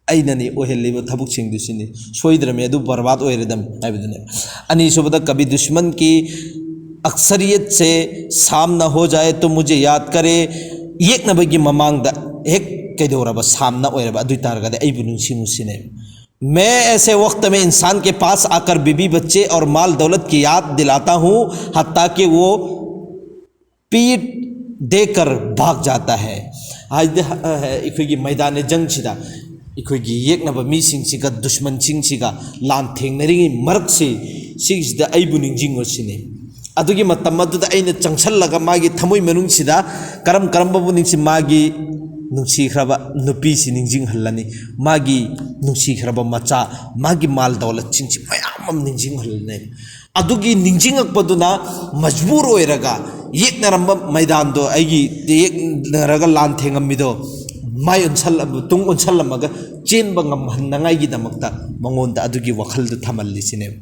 ꯑꯩꯅꯅꯤ ꯑꯣꯏꯍꯜꯂꯤꯕ ꯊꯕꯛꯁꯤꯡꯗꯨ ꯁꯤꯅꯤ꯫ ꯁꯣꯏꯗ꯭ꯔꯃꯦ, ꯑꯗꯨ ꯕꯔꯕꯥꯗ ꯑꯣꯏꯔꯗꯝ ꯍꯥꯏꯕꯗꯨꯅꯦ꯫ ꯑꯅꯤꯁꯨꯕꯗ, "कभी दुश्मन की अकसरियत से सामना हो जाए तो मुझे याद करे", ꯌꯦꯛꯅꯕꯒꯤ ꯃꯃꯥꯡꯗ ꯍꯦꯛ ꯀꯩꯗꯧꯔꯕ, ꯁꯥꯝꯅ ꯑꯣꯏꯔꯕ, ꯑꯗꯨ ꯑꯣꯏ ꯇꯥꯔꯒꯗꯤ ꯑꯩꯕꯨ ꯅꯤꯡꯁꯤꯡꯉꯨ ꯁꯤꯅꯦ꯫ "मैं ऐसे वक्त में इंसान के पास आकर बीबी बच्चे और माल दौलत की याद दिलाता हूँ, हत्ता कि वो पीठ देकर भाग जाता है", ꯍꯥꯏꯗꯤ, ꯑ, ꯑꯩꯈꯣꯏꯒꯤ ꯃꯩꯗꯥꯅꯦ ꯖꯪꯁꯤꯗ ꯑꯩꯈꯣꯏꯒꯤ ꯌꯦꯛꯅꯕ ꯃꯤꯁꯤꯡꯁꯤꯒ, ꯗꯨꯁꯃꯟꯁꯤꯡꯁꯤꯒ ꯂꯥꯟ ꯊꯦꯡꯅꯔꯤꯉꯩ ꯃꯔꯛꯁꯤ, ꯁꯤꯒꯤꯁꯤꯗ ꯑꯩꯕꯨ ꯅꯤꯡꯁꯤꯡꯉꯨ ꯁꯤꯅꯤ꯫ ꯑꯗꯨꯒꯤ ꯃꯇꯝ ꯑꯗꯨꯗ ꯑꯩꯅ ꯆꯪꯁꯜꯂꯒ ꯃꯥꯒꯤ ꯊꯃꯣꯏ ꯃꯅꯨꯡꯁꯤꯗ ꯀꯔꯝ ꯀꯔꯝꯕꯕꯨ ꯅꯤꯡꯁꯤꯡ-, ꯃꯥꯒꯤ ꯅꯨꯡꯁꯤꯈ꯭ꯔꯕ ꯅꯨꯄꯤꯁꯤ ꯅꯤꯡꯁꯤꯡꯍꯜꯂꯅꯤ, ꯃꯥꯒꯤ ꯅꯨꯡꯁꯤꯈ꯭ꯔꯕ ꯃꯆꯥ, ꯃꯥꯒꯤ ꯃꯥꯜ ꯗꯧꯂꯠꯁꯤꯡꯁꯤ ꯃꯌꯥꯝ ꯑꯃ ꯅꯤꯡꯁꯤꯡꯍꯜꯂꯅꯤ꯫ ꯑꯗꯨꯒꯤ ꯅꯤꯡꯁꯤꯡꯉꯛꯄꯗꯨꯅ ꯃꯖꯕꯨꯔ ꯑꯣꯏꯔꯒ, ꯌꯦꯛꯅꯔꯝꯕ ꯃꯩꯗꯥꯟꯗꯣ ꯑꯩꯒꯤ ꯌꯦꯛꯅꯔꯒ ꯂꯥꯟ ꯊꯦꯡꯉꯝꯃꯤꯗꯣ ꯃꯥꯏ ꯑꯣꯟꯁꯜꯂ-, ꯇꯨꯡ ꯑꯣꯟꯁꯜꯂꯝꯃꯒ ꯆꯦꯟꯕ ꯉꯝꯍꯟꯅꯉꯥꯏꯒꯤꯗꯃꯛꯇ ꯃꯉꯣꯟꯗ ꯑꯗꯨꯒꯤ ꯋꯥꯈꯜꯗꯨ ꯊꯝꯍꯜꯂꯤꯁꯤꯅꯦꯕ꯫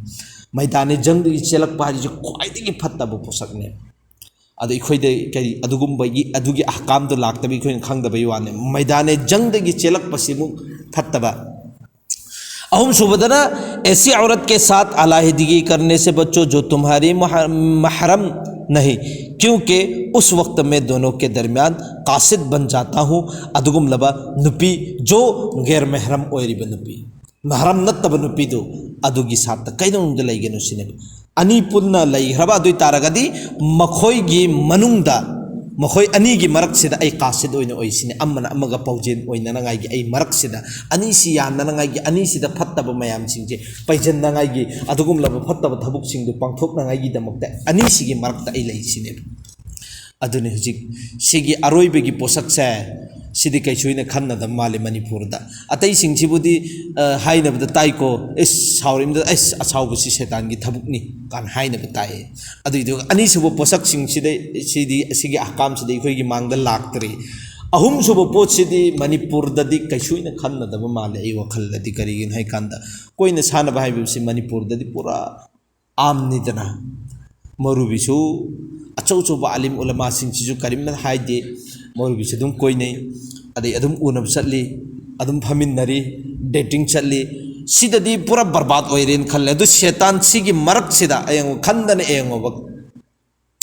ꯃꯩꯗꯥꯅꯦ ꯖꯪꯗꯒꯤ ꯆꯦꯜꯂꯛꯄ ꯍꯥꯏꯁꯦ ꯈ꯭ꯋꯥꯏꯗꯒꯤ ꯐꯠꯇꯕ ꯄꯣꯠꯁꯛꯅꯦꯕ꯫ ꯑꯗꯣ ꯑꯩꯈꯣꯏꯗ ꯀꯔꯤ ꯑꯗꯨꯒꯨꯝꯕꯒꯤ, ꯑꯗꯨꯒꯤ ꯑꯍꯀꯥꯝꯗꯣ ꯂꯥꯛꯇꯕꯤ ꯑꯩꯈꯣꯏꯅ ꯈꯪꯗꯕꯩ ꯋꯥꯅꯦ꯫ ꯃꯩꯗꯥꯅꯦ ꯖꯪꯗꯒꯤ ꯆꯦꯜꯂꯛꯄꯁꯤꯃꯨꯛ ꯐꯠꯇꯕ꯫ ꯑꯍꯨꯝꯁꯨꯕꯗꯅ, ऐसी औरत के साथ अलाहिदगी करने से बचो जो तुम्हारी मह-, महरम नहीं, क्योंकि उस वक्त मैं दोनों के दरमियान कासिद बन जाता हूँ꯫ ꯑꯗꯨꯒꯨꯝꯂꯕ ꯅꯨꯄꯤ, जो गैर महरम ꯑꯣꯏꯔꯤꯕ ꯅꯨꯄꯤ, ꯃꯍꯔꯝ ꯅꯠꯇꯕ ꯅꯨꯄꯤꯗꯨ, ꯑꯗꯨꯒꯤ ꯁꯥꯠꯇ ꯀꯩꯗꯧꯅꯨꯡꯗ ꯂꯩꯒꯅꯨ ꯁꯤꯅꯦꯕ꯫ ꯑꯅꯤ ꯄꯨꯟꯅ ꯂꯩꯈ꯭ꯔꯕ ꯑꯗꯨ ꯑꯣꯏ ꯇꯥꯔꯒꯗꯤ, ꯃꯈꯣꯏꯒꯤ ꯃꯅꯨꯡꯗ, ꯃꯈꯣꯏ ꯑꯅꯤꯒꯤ ꯃꯔꯛꯁꯤꯗ ꯑꯩ ꯀꯥꯁꯤꯠ ꯑꯣꯏꯅ ꯑꯣꯏꯁꯤꯅꯤ, ꯑꯃꯅ ꯑꯃꯒ ꯄꯥꯎꯖꯦꯜ ꯑꯣꯏꯅꯅꯉꯥꯏꯒꯤ ꯑꯩ ꯃꯔꯛꯁꯤꯗ, ꯑꯅꯤꯁꯤ ꯌꯥꯟꯅꯅꯉꯥꯏꯒꯤ, ꯑꯅꯤꯁꯤꯗ ꯐꯠꯇꯕ ꯃꯌꯥꯝꯁꯤꯡꯁꯦ ꯄꯩꯖꯟꯅꯉꯥꯏꯒꯤ, ꯑꯗꯨꯒꯨꯝꯂꯕ ꯐꯠꯇꯕ ꯊꯕꯛꯁꯤꯡꯗꯨ ꯄꯥꯡꯊꯣꯛꯅꯉꯥꯏꯒꯤꯗꯃꯛꯇ ꯑꯅꯤꯁꯤꯒꯤ ꯃꯔꯛꯇ ꯑꯩ ꯂꯩꯁꯤꯅꯦꯕ꯫ ꯑꯗꯨꯅꯤ ꯍꯧꯖꯤꯛ ꯁꯤꯒꯤ ꯑꯔꯣꯏꯕꯒꯤ ꯄꯣꯠꯁꯛꯁꯦ, ꯁꯤꯗꯤ ꯀꯩꯁꯨ ꯍꯦꯟꯅ ꯈꯟꯅꯗꯕ ꯃꯥꯜꯂꯤ ꯃꯅꯤꯄꯨꯔꯗ꯫ ꯑꯇꯩꯁꯤꯡꯁꯤꯕꯨꯗꯤ, ꯑ, ꯍꯥꯏꯅꯕꯗ ꯇꯥꯏꯀꯣ, "ꯏꯁ, ꯁꯥꯎꯔꯤꯕꯗ, ꯑꯩꯁ, ꯑꯁꯥꯎꯕꯁꯤ ꯁꯦꯇꯥꯟꯒꯤ ꯊꯕꯛꯅꯤ" ꯀꯥꯏꯅ ꯍꯥꯏꯅꯕ ꯇꯥꯏꯌꯦ꯫ ꯑꯗꯨꯏꯗꯨꯒ ꯑꯅꯤꯁꯨꯕ ꯄꯣꯠꯁꯛꯁꯤꯡꯁꯤꯗ, ꯁꯤꯗꯤ, ꯑꯁꯤꯒꯤ ꯑꯍꯀꯥꯝꯁꯤꯗꯤ ꯑꯩꯈꯣꯏꯒꯤ ꯃꯥꯡꯗ ꯂꯥꯛꯇ꯭ꯔꯤ꯫ ꯑꯍꯨꯝꯁꯨꯕ ꯄꯣꯠꯁꯤꯗꯤ ꯃꯅꯤꯄꯨꯔꯗꯗꯤ ꯀꯩꯁꯨ ꯍꯦꯟꯅ ꯈꯟꯅꯗꯕ ꯃꯥꯜꯂꯦ ꯑꯩ ꯋꯥꯈꯜꯗꯗꯤ꯫ ꯀꯔꯤꯒꯤꯅꯣ ꯍꯥꯏꯀꯥꯟꯗ, ꯀꯣꯏꯅ ꯁꯥꯟꯅꯕ ꯍꯥꯏꯕꯁꯤ ꯃꯅꯤꯄꯨꯔꯗꯗꯤ ꯄꯨꯔꯥ ꯑꯥꯝꯅꯤꯗꯅ꯫ ꯃꯧꯔꯨꯕꯤꯁꯨ, ꯑꯆꯧ ꯑꯆꯧꯕ ꯑꯥꯂꯤꯝ ꯎꯂꯃꯥꯁꯤꯡꯁꯤꯁꯨ ꯀꯔꯤꯝꯅ ꯍꯥꯏꯗꯦ꯫ ꯃꯧꯔꯨꯕꯤꯁꯨ ꯑꯗꯨꯝ ꯀꯣꯏꯅꯩ, ꯑꯗꯩ ꯑꯗꯨꯝ ꯎꯅꯕ ꯆꯠꯂꯤ, ꯑꯗꯨꯝ ꯐꯝꯃꯤꯟꯅꯔꯤ, dating ꯆꯠꯂꯤ꯫ ꯁꯤꯗꯗꯤ ꯄꯨꯔꯥ ꯕꯔꯕꯥꯗ ꯑꯣꯏꯔꯦꯅ ꯈꯜꯂꯦ꯫ ꯑꯗꯨ ꯁꯦꯇꯥꯟ ꯁꯤꯒꯤ ꯃꯔꯛꯁꯤꯗ ꯌꯦꯡꯉꯣ, ꯈꯟꯗꯅ ꯌꯦꯡꯉꯣꯕ꯫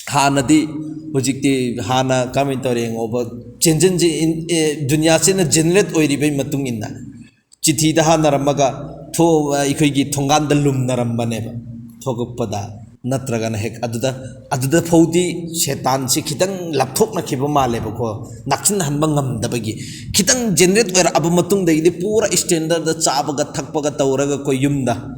ꯍꯥꯟꯅꯗꯤ, ꯍꯧꯖꯤꯛꯇꯤ, ꯍꯥꯟꯅ ꯀꯃꯥꯏꯅ ꯇꯧꯔꯦ ꯌꯦꯡꯉꯣꯕ, ꯆꯦꯟꯖꯟꯁꯤ ꯏꯟ-, ꯑꯦ, ꯗꯨꯅꯤꯌꯥꯁꯤꯅ generate ꯑꯣꯏꯔꯤꯕꯩ ꯃꯇꯨꯡ ꯏꯟꯅ ꯆꯤꯊꯤꯗ ꯍꯥꯟꯅꯔꯝꯃꯒ ꯊꯣ-, ꯑꯩꯈꯣꯏꯒꯤ ꯊꯣꯡꯒꯥꯟꯗ ꯂꯨꯝꯅꯔꯝꯕꯅꯦꯕ꯫ ꯊꯣꯛꯂꯛꯄꯗ ꯅꯠꯇ꯭ꯔꯒꯅ ꯍꯦꯛ ꯑꯗꯨꯗ, ꯑꯗꯨꯗ ꯐꯥꯎꯗꯤ ꯁꯦꯇꯥꯟꯁꯤ ꯈꯤꯇꯪ ꯂꯥꯞꯊꯣꯛꯅꯈꯤꯕ ꯃꯥꯜꯂꯦꯕꯀꯣ, ꯅꯛꯁꯤꯟꯅꯍꯟꯕ ꯉꯝꯗꯕꯒꯤ꯫ ꯈꯤꯇꯪ generate ꯑꯣꯏꯔꯛꯑꯕ ꯃꯇꯨꯡꯗꯒꯤꯗꯤ ꯄꯨꯔꯥ standardꯗ ꯆꯥꯕꯒ ꯊꯛꯄꯒ ꯇꯧꯔꯒ ꯑꯩꯈꯣꯏ ꯌꯨꯝꯗ,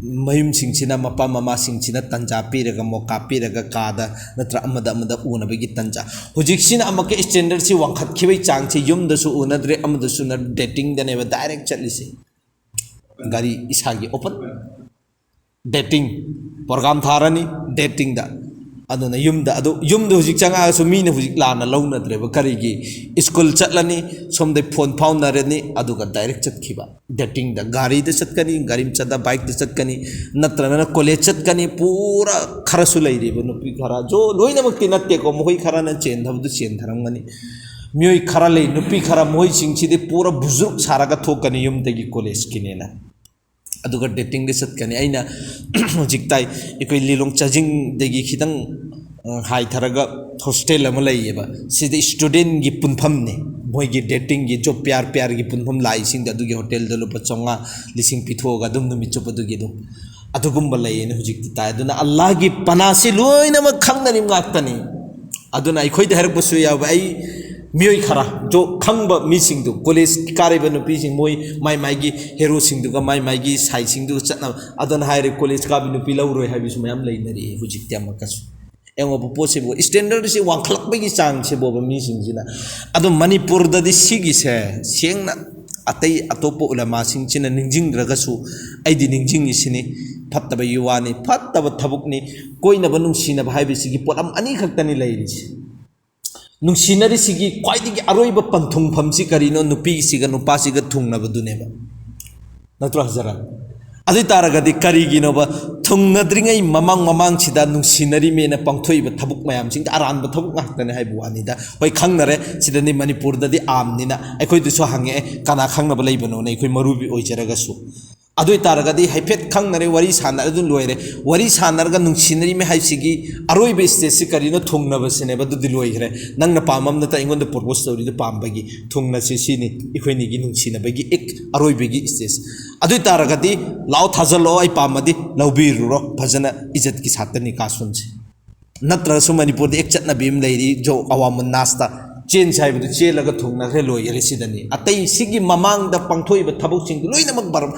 ꯃꯌꯨꯝꯁꯤꯡꯁꯤꯅ, ꯃꯄꯥ ꯃꯃꯥꯁꯤꯡꯁꯤꯅ ꯇꯟꯖꯥ ꯄꯤꯔꯒ, ꯃꯣꯀꯥ ꯄꯤꯔꯒ, ꯀꯥꯗ ꯅꯠꯇ꯭ꯔ ꯑꯃꯗ ꯑꯃꯗ ꯎꯅꯕꯒꯤ ꯇꯟꯖꯥ꯫ ꯍꯧꯖꯤꯛꯁꯤꯅ ꯑꯃꯨꯛꯀ standardꯁꯤ ꯋꯥꯡꯈꯠꯈꯤꯕꯩ ꯆꯥꯡꯁꯤ ꯌꯨꯝꯗꯁꯨ ꯎꯅꯗ꯭ꯔꯦ, ꯑꯃꯗꯁꯨ ꯎꯅ-, datingꯗꯅꯦꯕ direct ꯆꯠꯂꯤꯁꯦ꯫ ꯒꯥꯔꯤ ꯏꯁꯥꯒꯤ open dating program ꯊꯥꯔꯅꯤ, datingꯗ꯫ ꯑꯗꯨꯅ ꯌꯨꯝꯗ, ꯑꯗꯨ ꯌꯨꯝꯗ ꯍꯧꯖꯤꯛ ꯆꯪꯉꯛꯑꯒꯁꯨ ꯃꯤꯅ ꯍꯧꯖꯤꯛ ꯂꯥꯟꯅ ꯂꯧꯅꯗ꯭ꯔꯦꯕ꯫ ꯀꯔꯤꯒꯤ? ꯁ꯭ꯀꯨꯜ ꯆꯠꯂꯅꯤ, ꯁꯣꯝꯗꯩ ꯐꯣꯟ ꯐꯥꯎꯅꯔꯅꯤ, ꯑꯗꯨꯒ direct ꯆꯠꯈꯤꯕ꯫ Datingꯗ, ꯒꯥꯔꯤꯗ ꯆꯠꯀꯅꯤ, ꯒꯥꯔꯤ ꯃꯆꯥꯗ, bikeꯇ ꯆꯠꯀꯅꯤ, ꯅꯠꯇ꯭ꯔꯒꯅ college ꯆꯠꯀꯅꯤ, ꯄꯨꯔꯥ ꯈꯔꯁꯨ ꯂꯩꯔꯤꯕ ꯅꯨꯄꯤ ꯈꯔ, ꯖꯣ-, ꯂꯣꯏꯅꯃꯛꯇꯤ ꯅꯠꯇꯦꯀꯣ, ꯃꯈꯣꯏ ꯈꯔꯅ ꯆꯦꯟꯊꯕꯗꯨ ꯆꯦꯟꯊꯔꯝꯒꯅꯤ꯫ ꯃꯤꯑꯣꯏ ꯈꯔ ꯂꯩ, ꯅꯨꯄꯤ ꯈꯔ, ꯃꯣꯏꯁꯤꯡꯁꯤꯗꯤ ꯄꯨꯔꯥ ꯕꯨꯖꯨꯔꯨꯛ ꯁꯥꯔꯒ ꯊꯣꯛꯀꯅꯤ ꯌꯨꯝꯗꯒꯤ ꯀꯣꯂꯦꯖꯀꯤꯅꯦꯅ꯫ ꯑꯗꯨꯒ ꯗꯦꯇꯤꯡꯗ ꯆꯠꯀꯅꯤ꯫ ꯑꯩꯅ ꯍꯧꯖꯤꯛ ꯇꯥꯏ, ꯑꯩꯈꯣꯏ ꯂꯤꯂꯣꯡ ꯆꯥꯖꯤꯡꯗꯒꯤ ꯈꯤꯇꯪ, ꯑ, ꯍꯥꯏꯊꯔꯒ ꯍꯣꯁꯇꯦꯜ ꯑꯃ ꯂꯩꯌꯦꯕ꯫ ꯁꯤꯗ ꯁ꯭ꯇꯨꯗꯦꯟꯒꯤ ꯄꯨꯟꯐꯝꯅꯤ꯫ ꯃꯣꯏꯒꯤ ꯗꯦꯇꯤꯡꯒꯤ ꯖꯣꯕ ꯄꯤꯌꯥꯔ ꯄꯤꯌꯥꯔꯒꯤ ꯄꯨꯟꯐꯝ ꯂꯥꯛꯏꯁꯤꯡꯗ ꯑꯗꯨꯒꯤ ꯍꯣꯇꯦꯜꯗ ꯂꯨꯄꯥ ꯆꯥꯝꯃꯉꯥ, ꯂꯤꯁꯤꯡ ꯄꯤꯊꯣꯛꯑꯒ ꯑꯗꯨꯝ ꯅꯨꯃꯤꯠ ꯆꯨꯞꯄ ꯑꯗꯨꯒꯤ ꯑꯗꯨꯝ ꯑꯗꯨꯒꯨꯝꯕ ꯂꯩꯌꯦꯅ ꯍꯧꯖꯤꯛꯇꯤ ꯇꯥꯏ꯫ ꯑꯗꯨꯅ ꯑꯜꯂꯥꯍꯒꯤ ꯄꯅꯥꯁꯤ ꯂꯣꯏꯅꯃꯛ ꯈꯪꯅꯔꯤꯕ ꯉꯥꯛꯇꯅꯤ꯫ ꯑꯗꯨꯅ ꯑꯩꯈꯣꯏꯗ ꯍꯥꯏꯔꯛꯄꯁꯨ ꯌꯥꯎꯕ, ꯑꯩ ꯃꯤꯑꯣꯏ ꯈꯔ ꯖꯣ ꯈꯪꯕ ꯃꯤꯁꯤꯡꯗꯨ, ꯀꯣꯂꯦꯖ ꯀꯥꯔꯤꯕ ꯅꯨꯄꯤꯁꯤꯡ, ꯃꯣꯏ ꯃꯥꯏ ꯃꯥꯏꯒꯤ ꯍꯦꯔꯣꯁꯤꯡꯗꯨꯒ ꯃꯥꯏ ꯃꯥꯏꯒꯤ ꯁꯥꯏꯁꯤꯡꯗꯨꯒ ꯆꯠꯅꯕ, ꯑꯗꯨꯅ ꯍꯥꯏꯔꯦ ꯀꯣꯂꯦꯖ ꯀꯥꯕꯤ ꯅꯨꯄꯤ ꯂꯧꯔꯣꯏ ꯍꯥꯏꯕꯁꯨ ꯃꯌꯥꯝ ꯂꯩꯅꯔꯤꯑꯦ ꯍꯧꯖꯤꯛꯇꯤ꯫ ꯑꯃꯨꯛꯀꯁꯨ ꯌꯦꯡꯉꯣꯕ, ꯄꯣꯠꯁꯤꯕꯨ ꯁ꯭ꯇꯦꯟꯗꯔꯗꯁꯤ ꯋꯥꯡꯈꯠꯂꯛꯄꯒꯤ ꯆꯥꯡꯁꯤꯕꯣꯕ ꯃꯤꯁꯤꯡꯁꯤꯅ꯫ ꯑꯗꯣ ꯃꯅꯤꯄꯨꯔꯗꯗꯤ ꯁꯤꯒꯤꯁꯦ ꯁꯦꯡꯅ ꯑꯇꯩ ꯑꯇꯣꯞꯄ ꯎꯂꯃꯥꯁꯤꯡꯁꯤꯅ ꯅꯤꯡꯁꯤꯡꯗ꯭ꯔꯒꯁꯨ ꯑꯩꯗꯤ ꯅꯤꯡꯁꯤꯡꯉꯤꯁꯤꯅꯤ꯫ ꯐꯠꯇꯕ ꯌꯨꯋꯥꯅꯤ, ꯐꯠꯇꯕ ꯊꯕꯛꯅꯤ꯫ ꯀꯣꯏꯅꯕ ꯅꯨꯡꯁꯤꯅꯕ ꯍꯥꯏꯕꯁꯤꯒꯤ ꯄꯣꯠꯂꯝ ꯑꯅꯤꯈꯛꯇꯅꯤ ꯂꯩꯔꯤꯁꯦ꯫ ꯅꯨꯡꯁꯤꯅꯔꯤꯁꯤꯒꯤ ꯈ꯭ꯋꯥꯏꯗꯒꯤ ꯑꯔꯣꯏꯕ ꯄꯟꯊꯨꯡꯐꯝꯁꯤ ꯀꯔꯤꯅꯣ? ꯅꯨꯄꯤꯁꯤꯒ ꯅꯨꯄꯥꯁꯤꯒ ꯊꯨꯡꯅꯕꯗꯨꯅꯦꯕ, ꯅꯠꯇ꯭ꯔꯣ ꯍꯖꯔꯠ? ꯑꯗꯨ ꯑꯣꯏ ꯇꯥꯔꯒꯗꯤ ꯀꯔꯤꯒꯤꯅꯣꯕ ꯊꯨꯡꯅꯗ꯭ꯔꯤꯉꯩ ꯃꯃꯥꯡ ꯃꯃꯥꯡꯁꯤꯗ ꯅꯨꯡꯁꯤꯅꯔꯤꯃꯦꯅ ꯄꯥꯡꯊꯣꯛꯏꯕ ꯊꯕꯛ ꯃꯌꯥꯝꯁꯤꯡꯗ ꯑꯔꯥꯟꯕ ꯊꯕꯛ ꯉꯥꯛꯇꯅꯦ ꯍꯥꯏꯕ ꯋꯥꯅꯤꯗ꯫ ꯍꯣꯏ, ꯈꯪꯅꯔꯦ, ꯁꯤꯗꯅꯤ ꯃꯅꯤꯄꯨꯔꯗꯗꯤ ꯑꯥꯝꯅꯤꯅ ꯑꯩꯈꯣꯏꯗꯁꯨ ꯍꯪꯉꯛꯑꯦ, ꯀꯅꯥ ꯈꯪꯅꯕ ꯂꯩꯕꯅꯣꯅ, ꯑꯩꯈꯣꯏ ꯃꯧꯔꯨꯕꯤ ꯑꯣꯏꯖꯔꯒꯁꯨ꯫ ꯑꯗꯨ ꯑꯣꯏ ꯇꯥꯔꯒꯗꯤ ꯍꯥꯏꯐꯦꯠ ꯈꯪꯅꯔꯦ, ꯋꯥꯔꯤ ꯁꯥꯟꯅꯔꯦ, ꯑꯗꯨꯝ ꯂꯣꯏꯔꯦ꯫ ꯋꯥꯔꯤ ꯁꯥꯟꯅꯔꯒ ꯅꯨꯡꯁꯤꯅꯔꯤꯃꯦ ꯍꯥꯏꯁꯤꯒꯤ ꯑꯔꯣꯏꯕ ꯁ꯭ꯇꯦꯖꯁꯤ ꯀꯔꯤꯅꯣ? ꯊꯨꯡꯅꯕꯁꯤꯅꯦꯕ꯫ ꯑꯗꯨꯗꯤ ꯂꯣꯏꯈ꯭ꯔꯦ꯫ ꯅꯪꯅ ꯄꯥꯝꯕ ꯑꯃ ꯅꯠꯇ ꯑꯩꯉꯣꯟꯗ ꯄ꯭ꯔꯣꯄꯣꯁ ꯇꯧꯔꯤꯗꯨ ꯄꯥꯝꯕꯒꯤ ꯊꯨꯡꯅꯁꯤ, ꯁꯤꯅꯤ ꯑꯩꯈꯣꯏꯅꯤꯒꯤ ꯅꯨꯡꯁꯤꯅꯕꯒꯤ ꯑꯦꯛ ꯑꯔꯣꯏꯕꯒꯤ ꯁ꯭ꯇꯦꯖ꯫ ꯑꯗꯨ ꯑꯣꯏ ꯇꯥꯔꯒꯗꯤ ꯂꯥꯛꯑꯣ, ꯊꯥꯖꯤꯜꯂꯛꯑꯣ, ꯑꯩ ꯄꯥꯝꯃꯗꯤ ꯂꯧꯕꯤꯔꯨꯔꯣ, ꯐꯖꯅ ꯏꯖꯠꯀꯤ ꯁꯥꯠꯇ ꯅꯤꯀꯥ ꯁꯨꯟꯁꯤ꯫ ꯅꯠꯇ꯭ꯔꯒꯁꯨ ꯃꯅꯤꯄꯨꯔꯗ ꯑꯦꯛ ꯆꯠꯅꯕꯤ ꯑꯃ ꯂꯩꯔꯤ, ꯖꯣ ꯑꯋꯥꯃꯨꯟ ꯅꯥꯁꯇ ꯆꯦꯟꯁꯤ ꯍꯥꯏꯕꯗꯨ ꯆꯦꯜꯂꯒ ꯊꯨꯡꯅꯈ꯭ꯔꯦ, ꯂꯣꯏꯈꯔꯦ꯫ ꯁꯤꯗꯅꯤ ꯑꯇꯩ ꯁꯤꯒꯤ ꯃꯃꯥꯡꯗ ꯄꯥꯡꯊꯣꯛꯏꯕ ꯊꯕꯛꯁꯤꯡꯗꯨ ꯂꯣꯏꯅꯃꯛ ꯕꯔ-,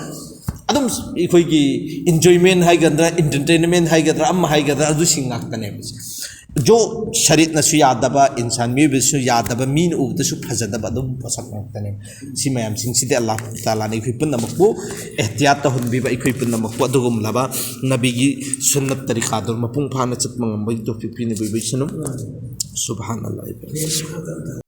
ꯑꯗꯨꯝ ꯑꯩꯈꯣꯏꯒꯤ ꯏꯟꯖꯣꯏꯃꯦꯟ ꯍꯥꯏꯒꯗ꯭ꯔꯥ, ꯏꯟꯇꯔꯇꯦꯟꯃꯦꯟ ꯍꯥꯏꯒꯗ꯭ꯔꯥ, ꯑꯃ ꯍꯥꯏꯒꯗ꯭ꯔꯥ, ꯑꯗꯨꯁꯤꯡ ꯉꯥꯛꯇꯅꯦꯕ꯫ ꯖꯣ ꯁꯔꯤꯠꯅꯁꯨ ꯌꯥꯗꯕ, ꯏꯟꯁꯥꯟ ꯃꯤꯑꯣꯏꯕꯁꯨ ꯌꯥꯗꯕ, ꯃꯤꯅ ꯎꯕꯗꯁꯨ ꯐꯖꯗꯕ ꯑꯗꯨꯝ ꯄꯣꯠꯁꯛ ꯉꯥꯛꯇꯅꯦꯕ꯫ ꯁꯤ ꯃꯌꯥꯝꯁꯤꯡꯁꯤꯗꯤ ꯑꯜꯂꯥꯍ ꯇꯥꯂꯥꯅ ꯑꯩꯈꯣꯏ ꯄꯨꯝꯅꯃꯛꯄꯨ ꯑꯦꯍꯇꯤꯌꯥꯠ ꯇꯧꯍꯟꯕꯤꯕ, ꯑꯩꯈꯣꯏ ꯄꯨꯝꯅꯃꯛꯄꯨ ꯑꯗꯨꯒꯨꯝꯂꯕ ꯅꯕꯤꯒꯤ ꯁꯨꯟꯅꯠ ꯇꯔꯤꯀꯥꯗꯨ ꯃꯄꯨꯡ ꯐꯥꯅ ꯆꯠꯄ ꯉꯝꯕꯒꯤ ꯇꯧꯐꯤꯛ ꯄꯤꯅꯕꯤꯕ ꯁꯅꯨ꯫ ꯁꯨꯕꯍꯥꯅꯜꯂꯥꯍ꯫